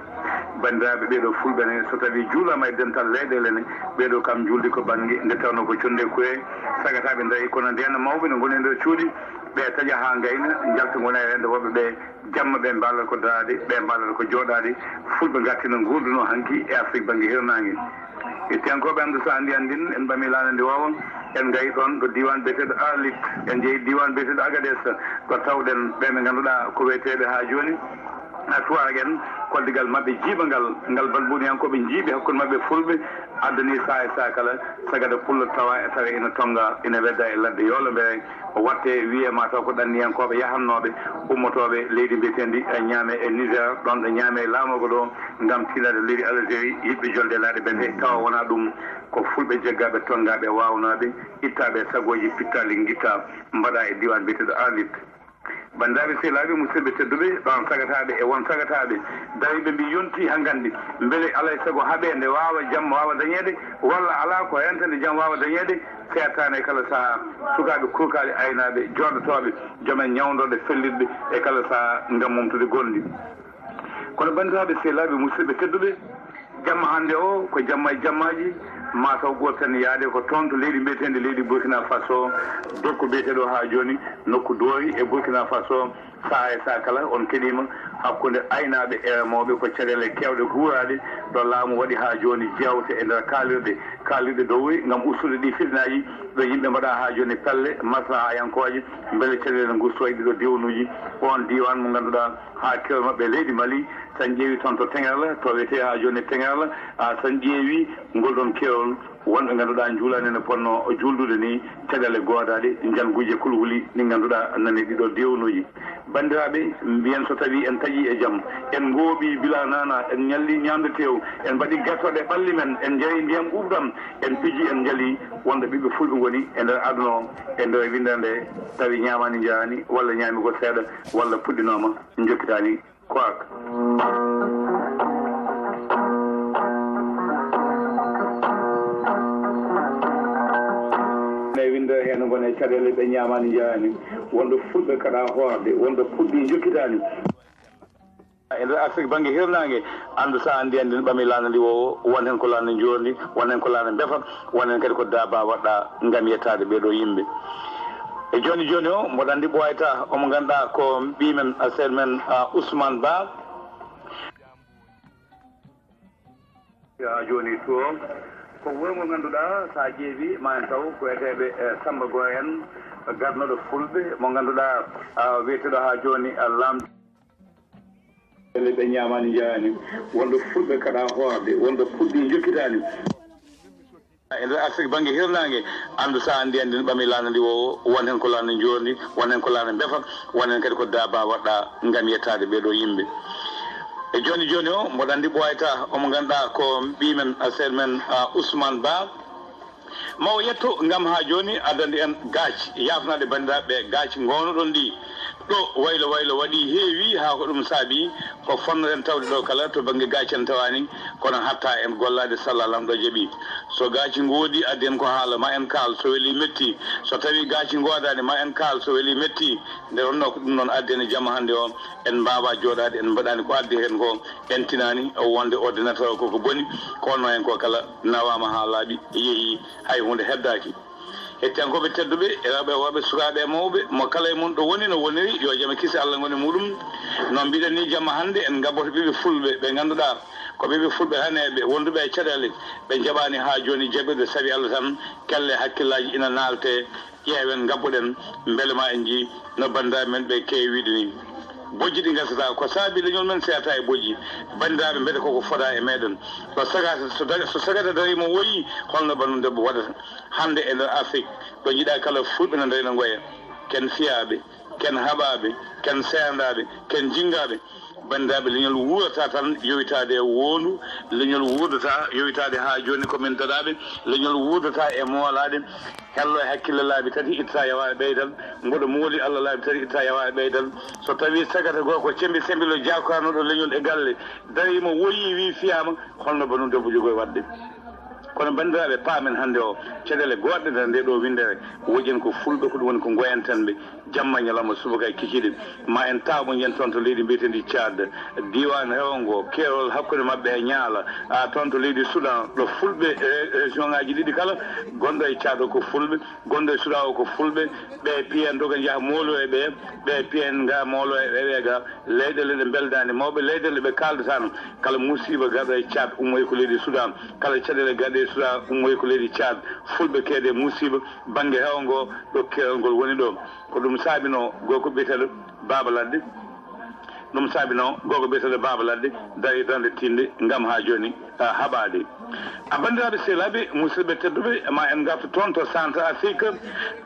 Banndiraaɓe, ɓee ɗoo fulɓe ne, so tawii juulaama e dental leyɗeele ne, ɓee ɗoo kam njuuldi ko bannge nde tawnoo ko connde e kuye, sagataaɓe ndarii, kono ndeen mawɓe ne ngoni e nder cuuɗi, ɓe taƴa haa ngayna, njalta ngona e reende woɓɓe ɓe, jamma ɓe mbaalata ko daraade, ɓe mbaalata ko jooɗaade, fulɓe ngartina nguurduno hanki e Afrik bannge hirnaange. Ittiyankooɓe am, so anndi anndin, en ɓamii laana ndi woowa, en ngayi ɗoon ɗo diiwaan biyeteeɗo Arlit, en njehi diiwaan biyeteeɗo Agades, ɗo tawɗen ɓe ɓe ngannduɗaa ko weteeɓe haa jooni, a tuwarak en, koddigal maɓɓe jiiɓangal, ngal balbuniyankooɓe njiiɓi hakkunde maɓɓe fulɓe, addanii sahaa e sahaa kala, sagata pullo tawa e tawa ina tonnga, ina wedda e ladde Yoolo Mbere, o watte wiyee ma taw ko ɗanniyankooɓe yahannooɓe, ummotooɓe leydi mbiyeteendi Ñaame e Niger, ɗoon ɗo Ñaame laamorgo ɗo, ngam tiiɗaade leydi Algérie, yiɗɓe jolde laaɗe bete, tawa wonaa ɗum, ko fulɓe jeggaaɓe, tonngaaɓe, waawnaaɓe, ittaaɓe e sagooji, pittaali ngittaa, mbaɗaa e diiwaan biyeteeɗo Arlit. Banndiraaɓe sehilaaɓe, musidɓe tedduɓe, ɗoon sagataaɓe e won sagataaɓe dariiɓe mbi yontii hanngandi, mbele alaa e sago haɓeende waawa jam waawa dañeede, walla alaa ko rentande jam waawa dañeede, seertaani e kala sahaa, sukaaɓe kurkaali, aynaaɓe, jooɗotooɓe, joom en ñawndorɗe fellitɓe e kala sahaa ngam momtude gonɗi. Kono banndiraaɓe sehilaaɓe, musidɓe tedduɓe, jamma hannde o ko jamma e jammaaji, mataw ɓurten yaade ko toon to leydi mbiyeteendi leydi Burkina Faso, dokku biyeteeɗo haa jooni nokku Doori e Burkina Faso, sahaa e sahaa kala on keɗiima hakkunde aynaaɓe e remooɓe, ko caɗeele keewɗe guuraaɗe ɗo laamu waɗi haa jooni jeewte e nder kaalirɗe, kaalirɗe dowri ngam ustude ɗi fitinaaji ɗo yimɓe mbaɗa haa jooni pelle maslahayankooje mbele caɗeele ngustoye ɗiɗo diiwanuuji, oon diiwaan mo ngannduɗaa haa keewal maɓɓe leydi Mali, so en ƴeewi toon to Teŋerla, to wiyetee haa jooni Teŋerla, a, so en ƴeewi ngol ɗoon keewal, wonɓe ngannduɗaa njuulaani no ponno juuldude ni, caɗeele goodaaɗe, njalnguuji e kulhuli ɗi ngannduɗaa nani ɗiɗo diiwanuuji. Banndiraaɓe, mbiyen so tawii en taƴii e jam, en ngooɓii bilaa naanaa, en ñallii ñaamde teew, en mbaɗii gertooɗe ɓalli men, en njarii ndiyam ɓuuɓɗam, en pijii, en njalii, wonde ɓiɓɓe fulɓe ngoni e nder aduna o, e nder winndere nde, tawi ñaamaani njaaraani, walla ñaami ko seeɗa, walla puɗɗinooma, njokkitaani. Kwak. Won e caɗeele ɓe ñaamaani njahaani, wonɗo fulɓe kaɗa hoorde, wonɗo puɗɗi njokkitaani. E nder Afrik bannge hirnaange, anndu so a anndi anndi no ɓami laana ndi woowo, won heen ko laana njoorndi, won heen ko laana mbefa, won heen kadi ko daaba waɗɗa ngam yettaade ɓee ɗoo yimɓe. E jooni jooni o, mboɗo anndi ɓooyata omo ngannduɗaa ko ɓii men, a sel men, a Ousmane Ba. Haa jooni to, ko wuro ngo ngannduɗaa, so a ƴeewi, ma en taw ko wiyeteeɓe, eh, Samba Goy en, garnoɗo fulɓe, mo ngannduɗaa, ah, wiyeteeɗo haa jooni, ah, laamɗo. Ele ɓe ñaamaani njahaani, wonɗo fulɓe kaɗa hoorde, wonɗo puɗɗi njokkitaani. E nder Afrik bannge hirnaange, anndu so a anndi anndi no ɓami laana ndi woowo, won heen ko laana njoorndi, won heen ko laana mbefa, won heen kadi ko daaba waɗɗa ngam yettaade ɓee ɗoo yimɓe. E jooni jooni o, mboɗo anndi ɓooyata omo ngannduɗaa ko ɓii men, a sel men, a Ousmane Ba. Ma o yetto ngam haa jooni addande en gaac, yaafnaade banndiraaɓe gaac ngoonoɗon ɗi. Ɗo waylo waylo waɗi heewi, haa ko ɗum saabi ko fonnoɗen tawde ɗo kala to bannge gaaci en tawaani, kono hatta en gollaade salla lamɗo jaɓi. So gaaci ngoodi, addi en ko haala, ma en kaal so weli metti. So tawi gaaci ngoodaani, ma en kaal so weli metti. Nde wonnoo ko ɗum noon addi en e jamma hannde o, en mbaawaa jooɗaade, en mbaɗaani ko addi heen ko, en tinaani wonde ordinateur o koko boni, ko wonnoo heen ko kala nawaama haa laaɓi, yehi, hay huunde heddaaki. Hettiyankooɓe tedduɓe, e rewɓe e worɓe, sukaaɓe e mawɓe, mo kala e mon ɗo woni no woniri, yo jam e kisi Allah ngon e muɗum. No mbiɗen ni, jamma hannde en ngabboto ɓiɓɓe fulɓe ɓe ngannduɗaa ko ɓiɓɓe fulɓe haneeɓe, wonduɓe e caɗeele, ɓe njaɓaani haa jooni jaɓirde, sabi Allah tan, kelle hakkillaaji ina naalte, ƴeewen, ngabboɗen, mbele ma en njii no banndiraaɓe men ɓe keewi wiide ni. Bojji ɗi ngasata, ko saabi leñol men seerata e bojji. Banndiraaɓe, mbele koko fota e meɗen. So sagata, so daga-, so sagata darii mo woyi, holno banndum debbo waɗata? Hannde e nder Afrik, ɗo njiɗaa kala fulɓe no ndayna ngoya. Ken fiyaaɓe, ken haɓaaɓe, ken seendaaɓe, ken jinngaaɓe. Banndiraaɓe, leñol wuurata tan yowitaade e woondu, leñol wuurdata yowitaade haa jooni ko min daɗaaɓe, leñol wuurdata e moolaade, hello e hakkille laabi tati itta yawa e ɓeydal, mboɗo mooli Allah laabi tati itta yawa e ɓeydal. So tawii sagata goo ko cembi sembilo jaakoyanoɗo leñol e galle, darii mo woyii wii fiyaama, holno banndum debbo jogori waɗde? Kono banndiraaɓe, paamen hannde o, caɗeele goɗɗe nder nde ɗo winndere, woƴen ko fulɓe, ko ɗum woni ko ngoyanten ɓe, jamma e ñalawma, subaka e kikiiɗe. Ma en taaɓo njen toon to leydi mbiyeteendi Tchad, diiwaan heewo ngo, keerol hakkunde maɓɓe e Ñaala, a, toon to leydi Soudan, ɗo fulɓe, e, région ŋaaji ɗiɗi kala, gonɗo e Tchad o ko fulɓe, gonɗo e Soudan o ko fulɓe, ɓe piyen to ko njaha moolo e ɓe, ɓe piyen nga moolo e ɓe, ɓe ga leyɗeele ɗe mbeldaani mawɓe, leyɗeele ɓe kaaldataano. Kala musiiba garɗo e Tchad ummoyi ko leydi Soudan, kala caɗeele garɗe e Soudan ummoyi ko leydi Tchad. Fulɓe keede musiiba bannge heewo ngo ɗo keerol ngol woni ɗo. Ko ɗum saabinoo gorko biyeteeɗo Baaba Ladde. Ɗum saabinoo gorko biyeteeɗo Baaba Ladde darii darnde tiiɗnde ngam haa jooni, a, haɓaade. A, banndiraaɓe sehilaaɓe, musidɓe tedduɓe, ma en ngartu toon to Centre Afrique,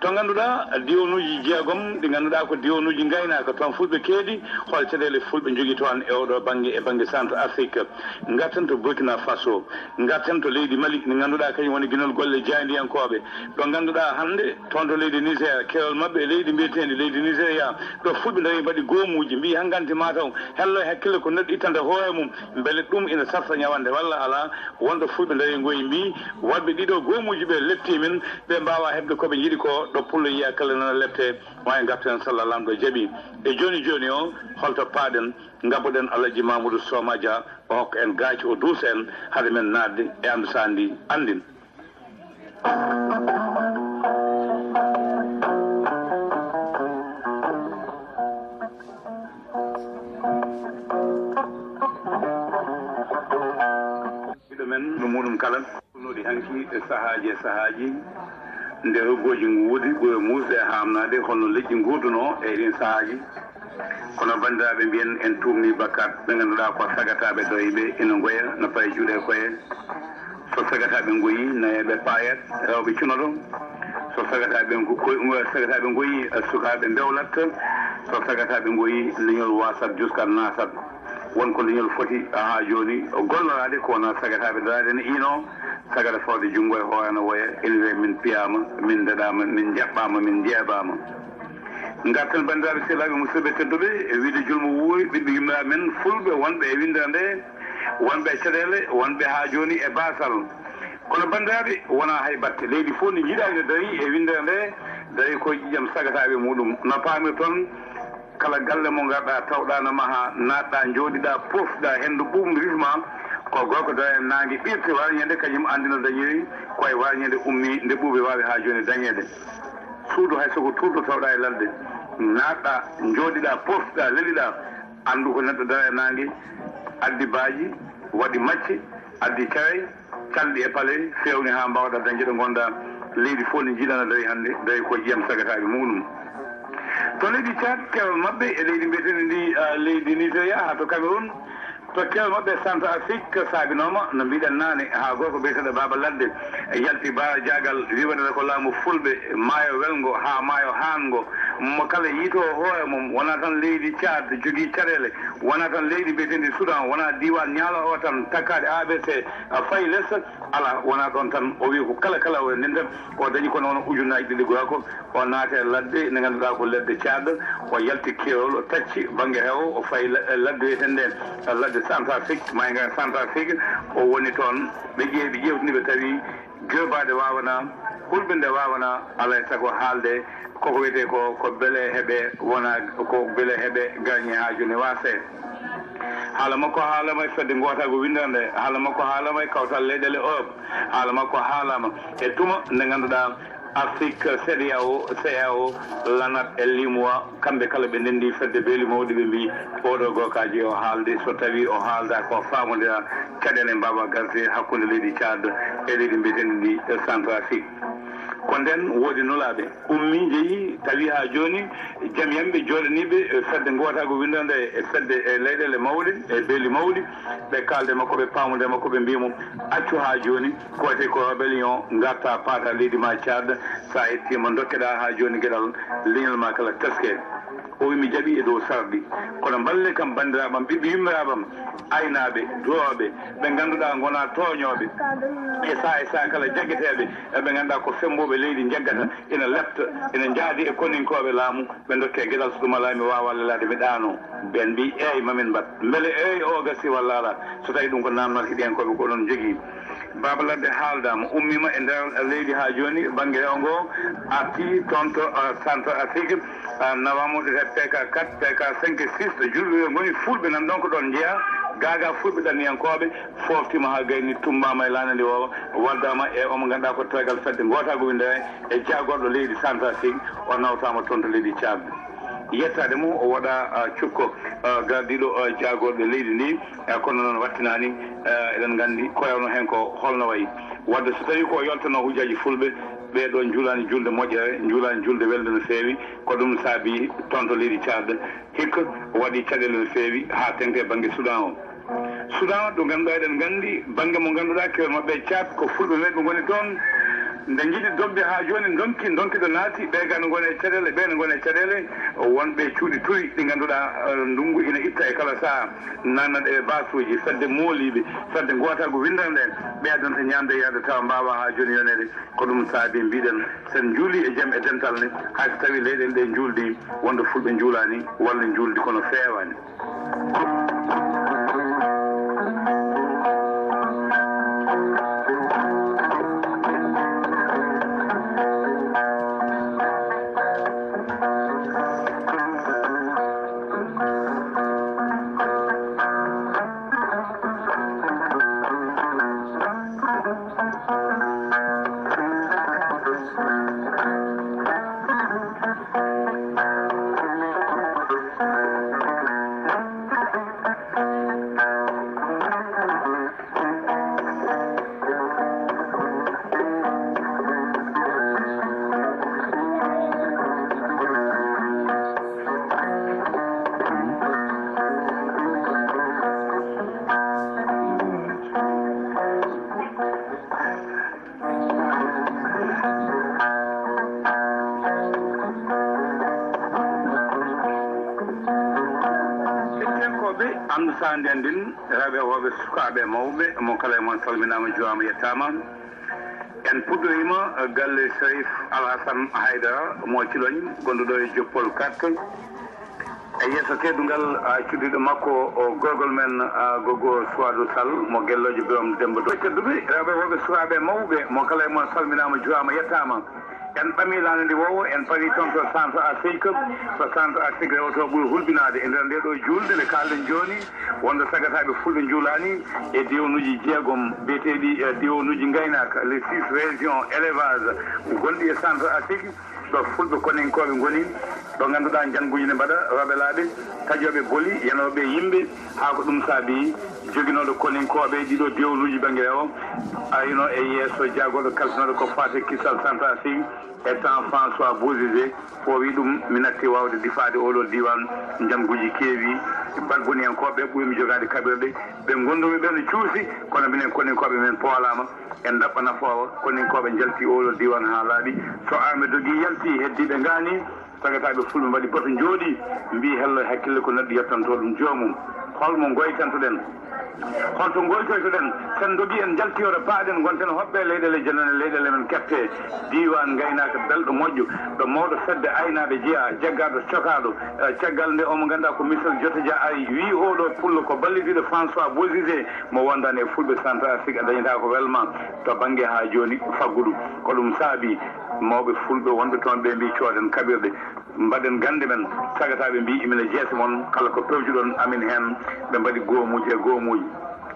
to ngannduɗaa diwanuuji jeegom ɗi ngannduɗaa ko diwanuuji ngaynaaka, toon fulɓe keedi, hol caɗeele fulɓe njogii toon e oɗo bannge, e bannge Centre Afrique. Ngarten to Burkina Faso, ngarten to leydi Mali, ndi ngannduɗaa kañum woni ginol golle jaayndiyankooɓe. Ɗo ngannduɗaa hannde, toon to leydi Niger, keerol maɓɓe e leydi mbiyeteendi leydi Nigeria, ɗo fulɓe ndarii mbaɗi goomuuji, mbii hanganti mataw, hello e hakkille ko neɗɗo ittanta hoore mum, mbele ɗum ina sarta ñawande walla alaa, wonɗo fulɓe ndarii ngoyi mbii, waɗɓe ɗiɗo goomuuji ɓe leptii min, ɓe mbaawaa heɓde ko ɓe njiɗi ko, ɗo pullo yiya kala nana leptee, ma en ngartu heen salla lamɗo jaɓi. E jooni jooni o, holto paaɗen, ngabboɗen Alhaji Mamoudou Soma Dia, o hokka en gaaci, o duusa en, hade men naatde e Anndu Saandi Anndin. Ɓiɗɗo men no muɗum kala. Ɗi hanki e sahaaji e sahaaji, nde roggooji nguurdi ɓuri muusde e haamnaade, holno leƴƴi nguurdunoo e ɗiin sahaaji. Kono banndiraaɓe mbiyen en tuumnii bakkaat, ɓe ngannduɗaa ko sagataaɓe dariiɓe ina ngoya no payi juuɗe e koye. So sagataaɓe ngoyii, nayeeɓe paayat, rewɓe cunoto. So sagataaɓe ngo-, koy-, sagataaɓe ngoyii, sukaaɓe mbewlat. So sagataaɓe ngoyii, leñol waasat, juskat, naasat. Won ko leñol foti haa jooni golloraade, ko wonaa sagataaɓe daraade ene iinoo, sagata fawde junngo e hoore ana woya, ene wiya min piyaama, min ndaɗaama, min njaɓɓaama, min njeebaama. Ngarten banndiraaɓe sehilaaɓe musidɓe tedduɓe, e wiide julmo wuuri, ɓiɓɓe yummiraaɓe men fulɓe wonɓe e winndere nde, wonɓe e caɗeele, wonɓe haa jooni e baasal. Kono banndiraaɓe, wonaa hay batte, leydi fof ndi njiɗaa ene darii e winndere nde, Tawi ko ƴiiƴam sagataaɓe muɗum. No paamirton, kala galle mo ngarɗaa, tawɗaa no mahaa, naatɗaa, njooɗiɗaa, poofɗaa, henndu ɓuuɓndu rifmaa, ko gorko dara e naange ɓirti warñeende, kañum anndi no dañiri, ko e warñeende ummii, nde ɓuuɓi waawi haa jooni dañeede. Suudu hay so ko tuurɗo tawɗaa e ladde, naatɗaa, njooɗiɗaa, poofɗaa, leliɗaa, anndu ko neɗɗo dara e naange, addi baaji, waɗi macce, addi caray, calɗi e pale, feewni haa mbaawɗaa dañde ɗo ngonɗaa. Leydi fof ne njiɗana dari hannde, dari ko ƴiiƴam sagataaɓe muɗum. To leydi Tchad, keerol maɓɓe e leydi mbiyeteendi ndi, ah, leydi Nigeria, haa to Cameroun, to keerol maɓɓe Centrafrique, saabinooma, no mbiɗen naane, haa gorko biyeteeɗo Baaba Ladde yalti baarajaagal, wi waɗata ko laamu fulɓe, maayo welngo haa maayo haanngo, mo kala yiytoo hoore mum, wonaa tan leydi Tchad jogii caɗeele, wonaa tan leydi mbiyeteendi Soudan, wonaa diiwaan Nioro o tan, takkaade A B C, a fayi les, alaa, wonaa ɗoon tan. O wiyi ko kala, kala o ndenta, o dañi kono wona ujunnaaji ɗiɗi gorko, o naati e ladde nde ngannduɗaa ko ladde Tchad, o yalti keerol, o tacci bannge heewo, o fayi la-, ladde wiyeteende ladde Centrafrique, maaynga Centrafrique, o woni toon. Ɓe ƴeewi, ƴeewtini, ɓe tawi joobaade waawanaa, hulɓinde waawanaa, alaa e sago haalde koko wiyetee ko, ko beele heɓe wona, ko beele heɓe garañe haa jooni waasee. Haala makko haalama e fedde ngootaagu winndere nde, haala makko haalama e kawtal leyɗeele Europe, haala makko haalama e tuma nde ngannduɗaa Afrique, CEDEAO, CEEAO, lanat e limwa, kamɓe kala ɓe ndenndi fedde beeli mawɗi, ɓe mbii oɗo gorkaaji o haalde, so tawi o haalda ko faamodira, caɗeele mbaawa garde hakkunde leydi Tchad e leydi mbiyetendi ndi Centrafrique. Ko nden woodi nulaaɓe ummi, njehi, tawi haa jooni jamiyanɓe jooɗaniiɓe fedde ngootaagu winndere nde e fedde e leyɗeele mawɗe e beeli mawɗi, ɓe kaalde makko, ɓe paamude makko, ɓe mbiya mo, accu haa jooni, ko wiyetee ko rébellion, ngarta paata leydi ma Tchad, so a yettiima ndokkeɗaa haa jooni geɗal leñol ma kala teskee. O wi, mi jaɓi e dow sarɗi, kono mballe kam banndiraaɓe am, ɓiɓɓe yummiraaɓe am, aynaaɓe, durooɓe, ɓe ngannduɗaa ngonaa tooñooɓe, e saa e saa kala jaggeteeɓe, e ɓe ngannduɗaa ko femmbooɓe leydi njaggata, ina lepta, ina njaadi e koninkooɓe laamu, ɓe ndokkee geɗal, so ɗum alaa mi waawaa lelaade, mi ɗaanoo. Ɓeen mbii, eey, mamin mbaɗ. Mbele eey o gasii walla alaa? So tawii ɗum ko naamnal heɗiyankooɓe ko onon njogii. Baaba Ladde haaldaama, ummiima e nder leydi haa jooni, bannge rewo ngo arti toon to, ah, Centrafrique, ah, nawaama waɗde P K quatre, P K cinq et six, julɓe ɓe ngoni fulɓe nan ɗoon ko ɗoon njeyaa, gaagaa fulɓe ɗanniyankooɓe, fooftiima haa gayni, tummbaama e laana ndi woowa, waddaama e omo ngannduɗaa ko tergal fedde ngootaagu winndere e jaagorɗo leydi Centrafrique, o nawtaama toon to leydi Tchad. Yettaade mo, o waɗa, ah, cukko, ah, gardiiɗo, ah, jaagorɓe leydi ndi, ah, kono noon wattinaani, ah, eɗen nganndi ko rewno heen ko holno wayi. Wadde so tawii ko yoltano hujjaaji fulɓe, ɓee ɗoo njuulaani juulde moƴƴere, njuulaani juulde welde no feewi, ko ɗum saabii toon to leydi Tchad, hikka waɗi caɗeele no feewi haa teŋti e bannge Soudan o. Soudan, ɗo ngannduɗaa, eɗen nganndi bannge mo ngannduɗaa keerol maɓɓe Tchad, ko fulɓe men ɓe ngoni toon. Nde njiɗi dogde haa jooni, ndonki, ndonki ɗo naati, ɓee gaa no ngoni e caɗeele, ɓee no ngoni e caɗeele. Wonɓe cuuɗi turi ɗi ngannduɗaa, eh, ndunngu ina itta e kala sahaa, naatnat e baasuuji, fedde mooliiɓe, fedde ngootaagu winndere nde, ɓe addanta ñaamde e yarde tawa mbaawaa haa jooni yoneede. Ko ɗum saabii mbiɗen, so en njuulii e jam e dental ne, hay so tawii leyɗeele ɗe njuuldi, wonde fulɓe njuulaani walla njuuldi kono feewaani. Hettiyankooɓe, Anndu Sahaa ndin, rewɓe e worɓe, sukaaɓe e mawɓe, mo kala e mon salminaama, juuraama, yettaama. En puɗɗoriima galle Sherif Alhassan Haydara mo Ciloñ, gonɗo ɗo e Joppol quatre. E yeeso teddungal, ah, cuddiɗo makko, o gorgol men, ah, Gogo Suwadu Sall, mo Gellojo Birom Demba Doy. Tedduɓe rewɓe, worɓe, sukaaɓe, mawɓe, mo kala e mon salminaama, juuraama, yettaama. En ɓamii laana ndi woowo, en parii toon to Centre Afrique. To Centre Afrique, rewo to ɓuri hulɓinaade e nder ndee ɗoo juulde nde kaalɗen jooni, wonde sagataaɓe fulɓe njuulaani e diiwanuuji jeegom biyeteeɗi, eh, diiwanuuji ngaynaaka, les six régions élevage gonɗi e Centre Afrique, ɗo fulɓe koninkooɓe ngoni, ɗo ngannduɗaa njannguuji ne mbaɗa, rewɓe laaɓe, taƴooɓe boli, yanooɓe yimɓe, haa ko ɗum saabii joginooɗo koninkooɓe ɗiɗo diiwanuuji bannge rewo, arino e yeeso jaagorɗo kalfinooɗo ko faati e kisal Centre Afrique, e temps François Bozizé, o wi ɗum, mi natti waawde difaade oo ɗoo diiwaan, njannguuji keewi, balboniyankooɓe ɓuri mi jogaade kaɓirɗe, ɓe ngonndumi ɓe no cuusi, kono minen koninkooɓe men poolaama, en ndaɓɓa nafoowa, koninkooɓe njalti oo ɗoo diiwaan haa laaɓi, so arme dogi yalti, heddiiɓe ngaani, sagataaɓe fulɓe mbaɗi bato njooɗi, mbii hello e hakkille ko neɗɗo yettanto ɗum joomum. Hol mo ngoytantoɗen? Holto ngoytoytoɗen? Sen dogi en njaltiyoto paaɗen ngonten hoɓɓe leyɗeele janane leyɗeele men kette. Diiwaan ngaynaaka belɗo moƴƴo, ɗo mawɗo fedde aynaaɓe jeyaa, jaggaaɗo cokaaɗo, eh, caggal nde omo ngannduɗaa ko Michel Jotaja ari, wii oo ɗoo pullo ko ballitiiɗo François Bozizé, mo wondaani e fulɓe Centre Afrique a dañataa ko welma to bannge haa jooni faggudu. Ko ɗum saabii mawɓe fulɓe wonɓe toon ɓe mbii cooden kaɓirɗe. Mbaɗen gannde men, sagataaɓe mbii imina jeese mon, kala ko pewjuɗon amin heen, ɓe mbaɗi goomuuji e goomuuji.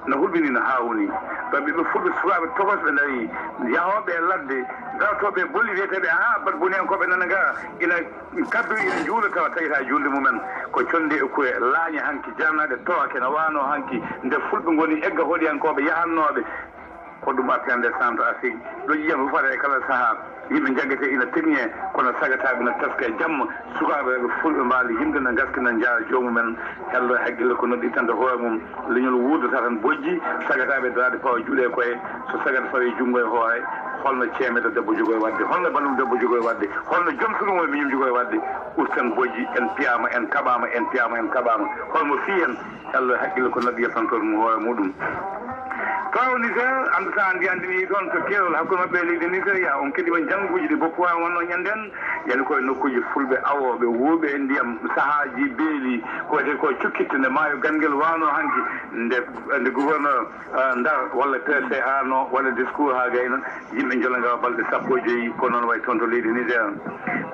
No hulɓinii, no haawunii. Ɗo ɓiɓɓe fulɓe sukaaɓe tokosɓe ndarii, yahooɓe e ladde, darotooɓe e bolli wiyeteeɓe, ahaa, bat boniyankooɓe nana ngaa, ina kabbiri, ina njuula, tawa tawitaa juulde mumen ko conndi e kuye, laañe hanki, jarnaaɗe towake, no waanoo hanki, nde fulɓe ngoni egga hoɗiyankooɓe yahannooɓe. Ko ɗum artirde Centre Afrique, ɗo ƴiiƴam rufata e kala sahaa, yimɓe njaggete ina teŋe, kono sagataaɓe na taska e jamma, sukaaɓe rewɓe fulɓe mbaali yimde na ngaskina njaara joomumen, hello e hakkille ko noddi ittanta hoore mum, leñol wuurdata tan bojji, sagataaɓe daraade pawa juuɗe e koye, so sagata fawi junngo e hoore, holno ceemeeɗo debbo jogori waɗde, holno balɗum debbo jogori waɗde, holno joom suudu mum e miñum jogori waɗde, usten bojji, en piyaama, en kaɓaama, en piyaama, en kaɓaama, holmo fii en, Yalla hakkille ko noddi yettanto ɗum hoore muɗum. Taw Niger, anndu sa anndi anndi ni toon to keerol hakkunde maɓɓe e leydi Nigeria, on keɗima njannguuji ɗi boppu waawi wonno ñanden, yani koye nokkuuji fulɓe awooɓe, wuuɓe e ndiyam, sahaaji beeli, ko wiyetee ko cukkitte nde maayo Ganngel waawno hanki, nde, nde gouverneur, ah, Ndar walla P C A no waɗa discours haa gayna, yimɓe njolanga balɗe sappo e joyi, ko noon wayi toon to leydi Niger.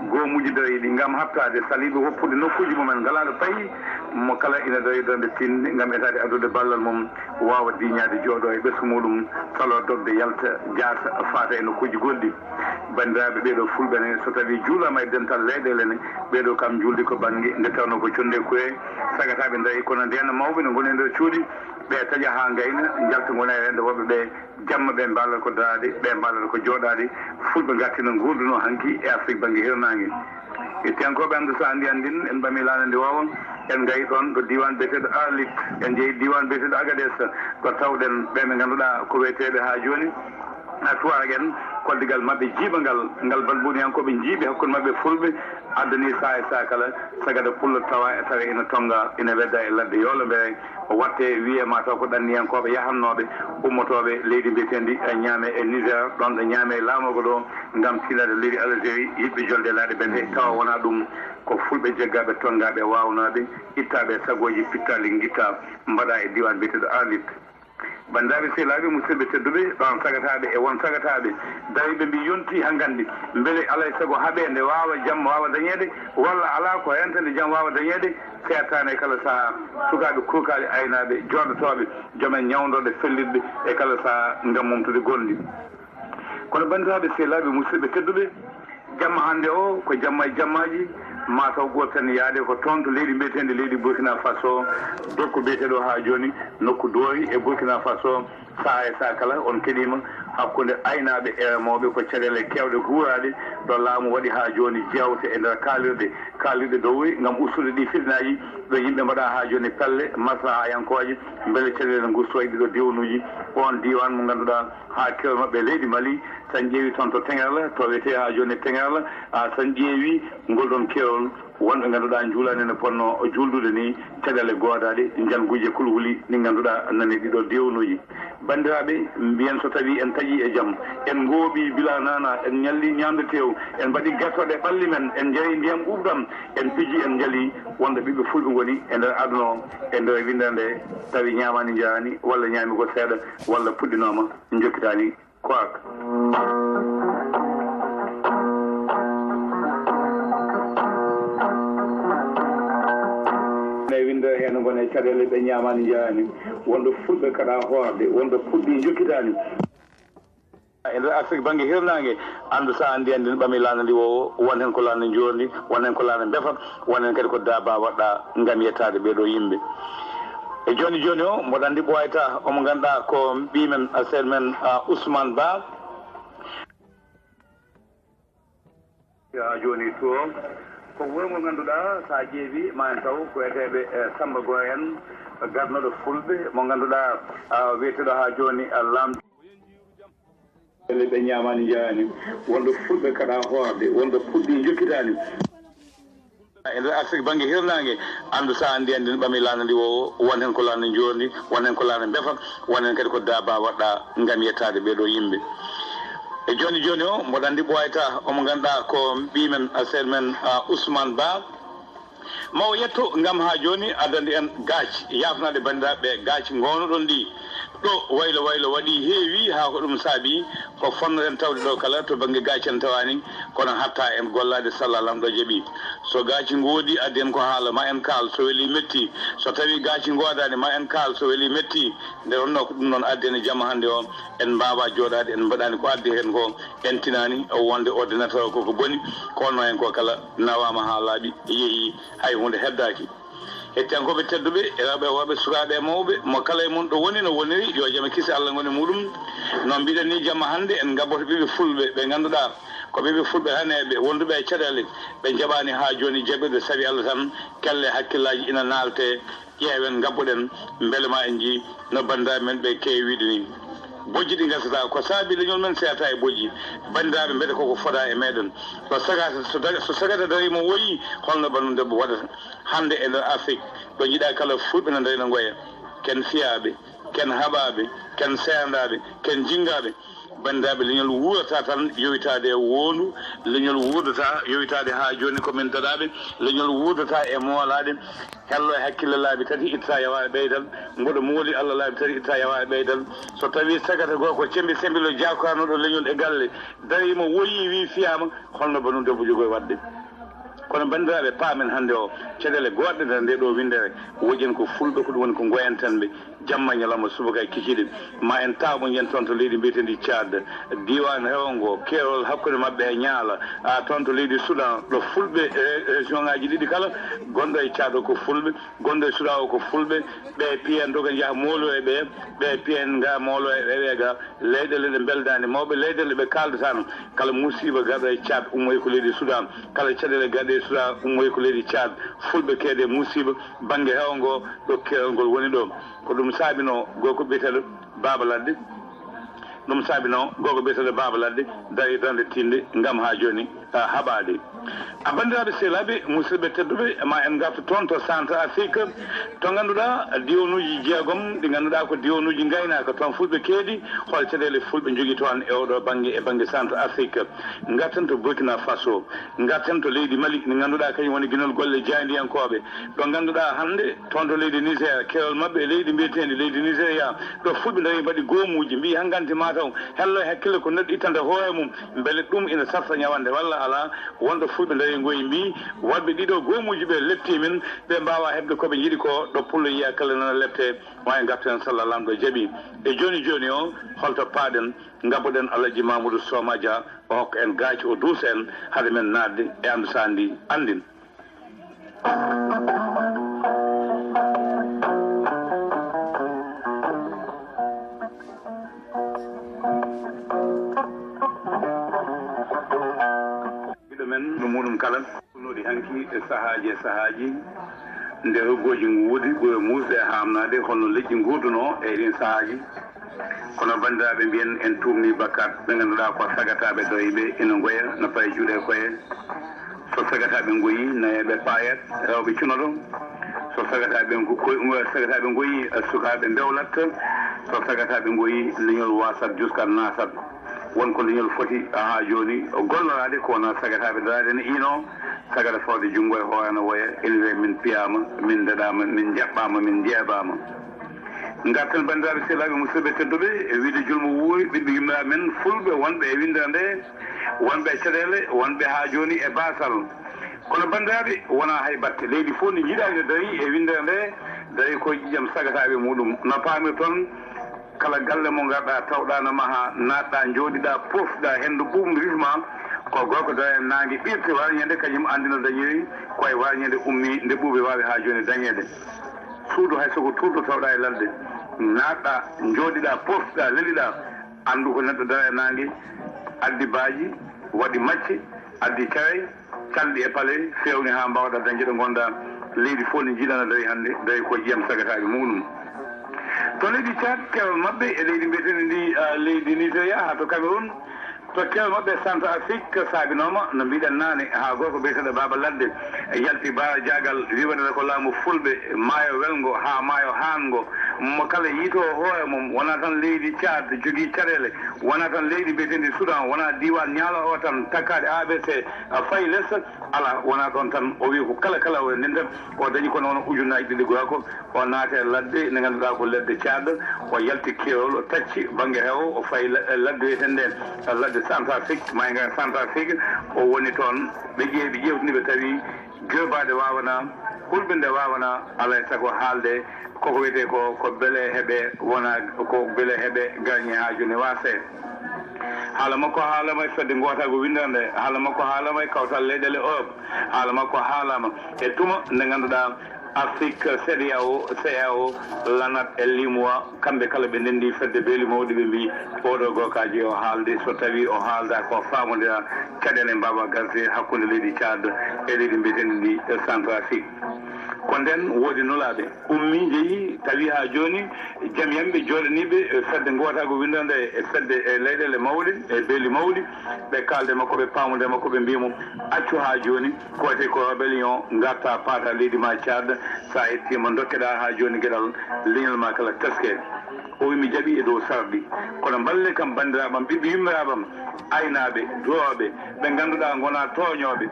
Goomuuji daroyiiɗi ngam haɓtaade saliiɓe woppude nokkuuji mumen ngalaaɗo payi, mo kala ina daroyi darnde tiiɗnde ngam etaade addude ballal mum, waawa diiñaade jooɗo e ɓesngu muɗum, saloo dogde yalta jaasa faata e nokkuuji goɗɗi. Banndiraaɓe ɓee ɗoo fulɓe ne, so tawii juulaama e dental leyɗeele ne, ɓee ɗoo kam njuuldi ko bannge nde tawnoo ko connde e kuye, sagataaɓe ndarii kono ndeen mawɓe ne ngoni e nder cuuɗi, ɓe taƴa haa ngayna, njalta ngona e reende woɓɓe ɓe, jamma ɓe mbaalata ko daraade, ɓe mbaalata ko jooɗaade, fulɓe ngartina nguurduno hanki e Afrik bannge hirnaange. Yettiyankooɓe Amdu so anndi anndin, en ɓamii laana ndi waawon, en ngayi ɗoon ɗo diiwaan biyeteeɗo Arlit, en njehi diiwaan biyeteeɗo Agades, ɗo tawɗen ɓe ɓe ngannduɗaa ko weteeɓe haa jooni, a tuwarak en, koddigal maɓɓe jiiɓangal, ngal balbuniyankooɓe njiiɓi hakkunde maɓɓe fulɓe, addanii sahaa e sahaa kala, sagata pullo tawa e tawa ina tonnga, ina wedda e ladde Yoolo Mbere, o watte wiyee ma taw ko ɗanniyankooɓe yahannooɓe, ummotooɓe leydi mbiyeteendi Ñaame e Niger, ɗoon ɗo Ñaame laamorgo ɗo, ngam tiinnaade leydi Algérie, yiɗɓe jolde laaɗe bete, tawa wonaa ɗum, ko fulɓe jeggaaɓe, tonngaaɓe, waawnaaɓe, ittaaɓe e sagooji, pittaali ngittaa, mbaɗaa e diiwaan biyeteeɗo Arlit. Banndiraaɓe sehilaaɓe, musidɓe tedduɓe, ɗoon sagataaɓe e won sagataaɓe dariiɓe mbi yontii hanngandi, mbele alaa e sago haɓeende waawa jam waawa dañeede, walla alaa ko rentande jam waawa dañeede, seertaani e kala sahaa, sukaaɓe kurkaali, aynaaɓe, jooɗotooɓe, joom en ñawndooɗe fellitɓe e kala sahaa ngam momtude gonɗi. Kono banndiraaɓe sehilaaɓe, musidɓe tedduɓe, jamma hannde o ko jamma e jammaaji, mataw ɓurten yaade ko toon to leydi mbiyeteendi leydi Burkina Faso, nokku biyeteeɗo haa jooni nokku Doori e Burkina Faso, sahaa e sahaa kala on keɗiima hakkunde aynaaɓe e remooɓe, ko caɗeele keewɗe guuraaɗe ɗo laamu waɗi haa jooni jeewte e nder kaalirɗe, kaalirɗe dowri ngam ustude ɗi fitinaaji ɗo yimɓe mbaɗa haa jooni pelle maslahayankooje mbele caɗeele ngustoye ɗiɗo diiwanuuji, oon diiwaan mo ngannduɗaa haa kew maɓɓe leydi Mali, so en ƴeewi toon to Teŋerla, to wiyetee haa jooni Teŋerla, a, so en ƴeewi ngol ɗoon keerol, wonɓe ngannduɗaa njuulaani no ponno juuldude ni, caɗeele goodaaɗe, njalnguuji e kulhuli ɗi ngannduɗaa nani ɗiɗo diiwanuuji. Banndiraaɓe, mbiyen so tawii en taƴii e jam, en ngooɓii bilaa naanaa, en ñallii ñaamde teew, en mbaɗii gertooɗe ɓalli men, en njarii ndiyam ɓuuɓɗam, en pijii, en njalii, wonde ɓiɓɓe fulɓe ngoni e nder aduna o, e nder winndere nde, tawi ñaamaani njaraani, walla ñaami ko seeɗa, walla puɗɗinooma, njokkitaani. Kwak. Caɗeele ɓe ñaamaani njayaani, wonɗo fulɓe kaɗa hoorde, wonɗo puɗɗi jokkitaani. E nder Afrik bannge hirnaange, anndu so a anndi anndi no ɓami laana ndi woowo, won heen ko laana njoorndi, won heen ko laana mbefa, won heen kadi ko daaba waɗɗa ngam yettaade ɓee ɗoo yimɓe. E jooni jooni o, mboɗo anndi ɓooyata omo ngannduɗaa ko ɓii men, a seen men, a Ousmane Ba. Haa jooni to, ko wuro ngo ngannduɗaa, so a ƴeewi, ma en taw ko wiyeteeɓe, eh, Samba Goy en, garnoɗo fulɓe, mo ngannduɗaa, ah, wiyeteeɗo haa jooni, ah, laamɗo. Ɓe ñaamaani njayaani, wonɗo fulɓe kaɗa hoorde, wonɗo puɗɗi jokkitaani. E nder Afrik bannge hirnaange, anndu so a anndi anndi no ɓami laana ndi woowo, won heen ko laana njoorndi, won heen ko laana mbefa, won heen kadi ko daaba waɗɗa ngam yettaade ɓee ɗoo yimɓe. E jooni jooni o, mboɗo anndi ɓooyata omo ngannduɗaa ko ɓii men, a seen men, a Ousmane Ba. Ma o yetto ngam haa jooni addande en gaac, yaafnaade banndiraaɓe gaac ngoonoɗon ɗi. Ɗo waylo waylo waɗi heewi, haa ko ɗum saabi ko fonnoɗen tawde ɗo kala to bannge gaaci en tawaani, kono hatta en gollaade salla lamɗo jaɓi. So gaaci ngoodi, addi en ko haala, ma en kaal, so weli metti. So tawi gaaci ngoodaani, ma en kaal, so weli metti. Nde wonno ko ɗum noon addi en e jamma hannde o, en mbaawa jooɗaade, en mbaɗaani ko addi heen ko, en tinaani wonde ordinateur o koko boni, ko wonno heen ko kala nawaama haa laaɓi, yehi, hay huunde heddaaki. Hettiyankooɓe tedduɓe, rewɓe e worɓe, sukaaɓe e mawɓe, mo kala e mon ɗo woni no woniri, yo jam e kisi Allah ngon e muɗum. No mbiɗen ni, jamma hannde en ngabboto ɓiɓɓe fulɓe ɓe ngannduɗaa ko ɓiɓɓe fulɓe haneeɓe, wonduɓe e caɗeele, ɓe njaɓaani haa jooni jaɓirde, sabi Allah tan, kelle hakkillaaji ina naalte, ƴeewen, ngabboɗen, mbele ma en njii no banndiraaɓe men ɓe keewi wiide ni. Bojji ɗi ngasata, ko saabi leñol men seerata e bojji. Banndiraaɓe, mbele koko fota e meɗen. So sagata, so daga-, so sagata darii mo woyi, holno banndum debbo waɗata? Hannde e nder Afrik, ɗo njiɗaa kala fulɓe no darina ngoya. Ken fiyaaɓe, ken haɓaaɓe, ken seerndaaɓe, ken jinngaaɓe. Banndiraaɓe, leñol wuurata tan yowitaade e woondu, leñol wuurdata yowitaade haa jooni ko min daɗaaɓe, leñol wuurdata e moolaade, hello e hakkille laabi tati itta yawa e ɓeydal, mboɗo mooli Allah laabi tati itta yawa e ɓeydal. So tawii sagata goo ko cembi sembilo jaakoyanoɗo leñol e galle, darii mo woyii wii fiyaama, holno banndum debbo jogori waɗde? Kono banndiraaɓe, paamen hannde o, caɗeele goɗɗe nder nde ɗo winndere, woƴen ko fulɓe, ko ɗum woni ko ngoyanten ɓe. Jamma e ñalawma, subaka e kikiiɗe, ma en taaɓo njen toon to leydi mbiyeteendi Tchad, diiwaan heewo ngo, keerol hakkunde maɓɓe e Ñaala, a, toon to leydi Soudan, ɗo fulɓe, e, région ŋaaji ɗiɗi kala, gonɗo e Tchad o ko fulɓe, gonɗo e Soudan o ko fulɓe, ɓe piyen to ko njaha moolo e ɓe, ɓe piyen nga moolo e ɓe ga, leyɗeele ɗe mbeldaani mawɓe, leyɗeele ɓe kaaldataano, kala musiiba garɗo e Tchad ummoyi ko leydi Soudan, kala caɗeele garɗe e Soudan ummoyi ko leydi Tchad, fulɓe keede musiiba, bannge heewo ngo, ɗo keerol ngol woni ɗo. Ko ɗum saabinoo gorko biyeteeɗo Baaba Ladde. Ɗum saabinoo gorko biyeteeɗo Baaba Ladde darii darnde tiiɗnde ngam haa jooni, a, haɓaade. A, banndiraaɓe sehilaaɓe, musidɓe tedduɓe, ma en ngartu toon to Centre Afrique, to ngannduɗaa diiwanuuji jeegom ɗi ngannduɗaa ko diiwanuuji ngaynaaka, toon fulɓe keedi, hol caɗeele fulɓe njogii toon e oɗo bannge, e bannge Centre Afrique. Ngarten to Burkina Faso, ngarten to leydi Mali, ndi ngannduɗaa kañum woni ginol golle jaayndiyankooɓe. Ɗo ngannduɗaa hannde, toon to leydi Niger, keerol maɓɓe e leydi mbiyeteendi leydi Nigéria, ɗo fulɓe ndarii mbaɗi goomuuji, mbii hanganti mataw, hello e hakkille ko neɗɗo ittanta hoore mum, mbele ɗum ina sarta ñawande walla alaa, wonɗo fulɓe ndarii ngoyi mbii, waɗɓe ɗiɗo goomuuji ɓe leptii min, ɓe mbaawaa heɓde ko ɓe njiɗi ko, ɗo pullo yiya kala nana leptee, ma en ngartu heen salla lamɗo jaɓi. E jooni jooni o, holto paaɗen, ngabboɗen Alhaji Mamoudou Soma Dia, o hokka en gaaci, o duusa en, hade men naatde e Anndu Saandi Anndin. Ɓiɗɗo men, no muɗum kala, ɗi hanki e sahaaji e sahaaji, nde roggooji nguurdi ɓuri muusde e haamnaade, holno leƴƴi nguurdunoo e ɗiin sahaaji. Kono banndiraaɓe, mbiyen en tuumnii bakkaat, ɓe ngannduɗaa ko sagataaɓe dariiɓe ina ngoya, no payi juuɗe e koye. So sagataaɓe ngoyii, nayeeɓe paayat, rewɓe cunoto. So sagataaɓe ngo-, koy-, sagataaɓe ngoyii, sukaaɓe mbewlat. So sagataaɓe ngoyii, leñol waasat, juskat, naasat. Won ko leñol foti haa jooni golloraade, ko wonaa sagataaɓe daraade ne iinoo, sagata fawde junngo e hoore ana woya, ene wiya, "Min piyaama, min ndaɗaama, min njaɓɓaama, min njeebaama." Ngarten, banndiraaɓe sehilaaɓe, musidɓe tedduɓe, e wiide julmo wuuri, ɓiɓɓe yummiraaɓe men fulɓe wonɓe e winndere nde, wonɓe e caɗeele, wonɓe haa jooni e baasal. Kono banndiraaɓe, wonaa hay batte. Leydi fof ndi njiɗaa ene darii e winndere nde, Dawi ko ƴiƴam sagataaɓe muɗum. No paamirton, kala galle mo ngarɗaa, tawɗaa no mahaa, naatɗaa, njooɗiɗaa, poofɗaa, henndu ɓuuɓndu rif ma, ko gorko dawa e naange ɓirti warñeede, kañum anndi no dañiri, ko e warñeede ummii, nde ɓuuɓi waawi haa jooni dañeede. Suudu hay so ko tuurto tawɗaa e ladde, naatɗaa, njooɗiɗaa, poofɗaa, leliɗaa, anndu ko neɗɗo dawa e naange, addi baaji, waɗi macce, addi caray, calɗi e pale, feewni haa mbaawɗaa dañde ɗo ngonɗaa. Leydi fof ne jiilana dawi hannde, dawi ko ƴiyam sagataaɓe muɗum. To leydi Tchad, kew maɓɓe e leydi mbiyeteendi ndi, ah, leydi Nigeria, haa to Cameroun, to kew maɓɓe Centrafrique, saabinooma, no mbiɗen naane, haa gorko biyeteeɗo Baaba Ladde yalti baara jaagal, wiwetata ko laamu fulɓe, maayo welngo haa maayo haango. Mo kala yiito hoore mum, wonaa tan leydi Tchad jogii caɗeele, wonaa tan leydi mbiyeteendi Soudan, wonaa diiwaan Niala o tan, takkaade A B C, a fayi les, alaa, wonaa ɗoon tan. O wiyi ko kala, kala o ndenta, o dañi kono wona ujunnaaji ɗiɗi go'o ko, o naati e ladde nde ngannduɗaa ko ladde Tchad, o yalti keerol, o tacci bannge heewo, o fayi la-, ladde wiyetee nde ladde Centrafrique, maayo ngaan Centrafrique, o woni toon. Ɓe ƴeewi, ƴeewtini, ɓe tawi joobaade waawanaa, hulɓinde waawanaa, alaa e sago haalde koko wiyetee ko, ko beele heɓe wona, ko beele heɓe garañe haa jooni waasee. Haala makko haalama e fedde ngootaagu winndere nde, haala makko haalama e kawtal leyɗeele Europe, haala makko haalama e tuma nde ngannduɗaa Afrique, CEDEAO, CEEAO, lanat e limwa, kamɓe kala ɓe ndenndi fedde beeli mawɗi, ɓe mbii, "Oɗo gorkaaji o haalde, so tawi o haalda ko faamondira, caɗeele mbaawa garde hakkunde leydi Tchad e leydi mbiyeteendi ndi Centrafrique." Ko ndeen woodi nulaaɓe, ummii, njehii, tawi haa jooni jamiyanɓe jooɗaniiɓe fedde ngootaagu winndere nde e fedde e leyɗeele mawɗe, e beeli mawɗi, ɓe kaalda e makko, ɓe paamonda e makko, ɓe mbiya mo, "Accu haa jooni, ko wiyetee ko rébellion, ngartaa paataa leydi maa Tchad, so a hettiima ndokkeɗaa haa jooni geɗal leñol maa kala teskee." O wiyi, "Mi jaɓii e dow sarɗi, kono mballee kam banndiraaɓe am, ɓiɓɓe yummiraaɓe am, aynaaɓe, durooɓe, ɓe ngannduɗaa ngonaa tooñooɓe,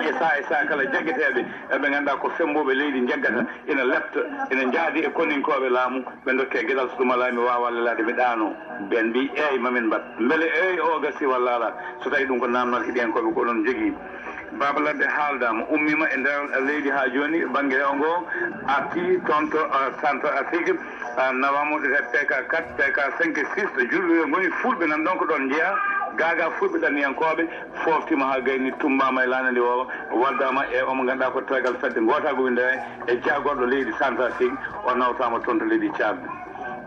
e sahaa e sahaa kala jaggeteeɓe, e ɓe ngannduɗaa ko femmbooɓe leydi njaggata, ina lepta, ina njaadi e koninkooɓe laamu, ɓe ndokkee geɗal, so ɗum alaa mi waawaa lelaade, mi ɗaanoo." Ɓeen mbii, "Eey, ma min mbaɗ." Mbele eey o gasii walla alaa? So tawii ɗum ko naamnal heɗiyankooɓe ko onon njogii. Baaba Ladde haaldaama, ummiima e nder leydi haa jooni, bannge heewo ngo arti toon to, ah, Centrafrique, ah, nawaama waɗde P K quatre, P K cinq e six, julɓe ɓe ngoni fulɓe nan ɗoon ko ɗoon njeyaa, gaagaa fulɓe ɗanniyankooɓe, fooftiima haa gayni, tummbaama e laana ndi woowa, waddaama e omo ngannduɗaa ko tergal fedde ngootaagu winndere e jaagorɗo leydi Centrafrique, o nawtaama toon to leydi Tchad.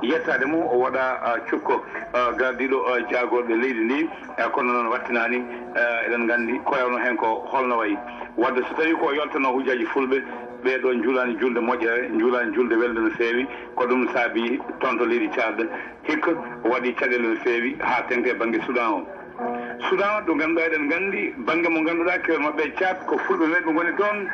Yettaade mo, o waɗa, ah, cukko, ah, gardiiɗo, ah, jaagorɓe leydi ndi, ah, kono noon wattinaani, ah, eɗen nganndi ko rewno heen ko holno wayi. Wadde so tawii ko yoltano hujjaaji fulɓe, ɓee ɗoo njuulaani juulde moƴƴere, njuulaani juulde welde no feewi, ko ɗum saabii toon to leydi Tchad, hikka waɗi caɗeele no feewi haa teŋti e bannge Soudan o. Soudan, ɗo ngannduɗaa, eɗen nganndi bannge mo ngannduɗaa keewal maɓɓe e Tchad, ko fulɓe men ɓe ngoni toon.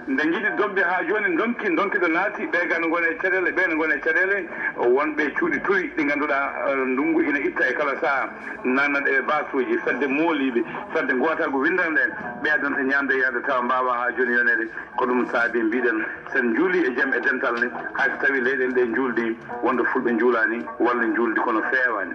Nde njiɗi dogde haa jooni, ndonki, ndonki ɗo naati, ɓee gaa no ngoni e caɗeele, ɓee no ngoni e caɗeele. Wonɓe cuuɗi turi ɗi ngannduɗaa, eh, ndunngu ina itta e kala sahaa, naatnat e baasuuji, fedde mooliiɓe, fedde ngootaagu winndere nde, ɓe addanta ñaamde e yarde tawa mbaawaa haa jooni yoneede. Ko ɗum saabii mbiɗen, so en njuulii e jam e dental ne, hay so tawii leyɗeele ɗe njuuldi, wonde fulɓe njuulaani walla njuuldi kono feewaani.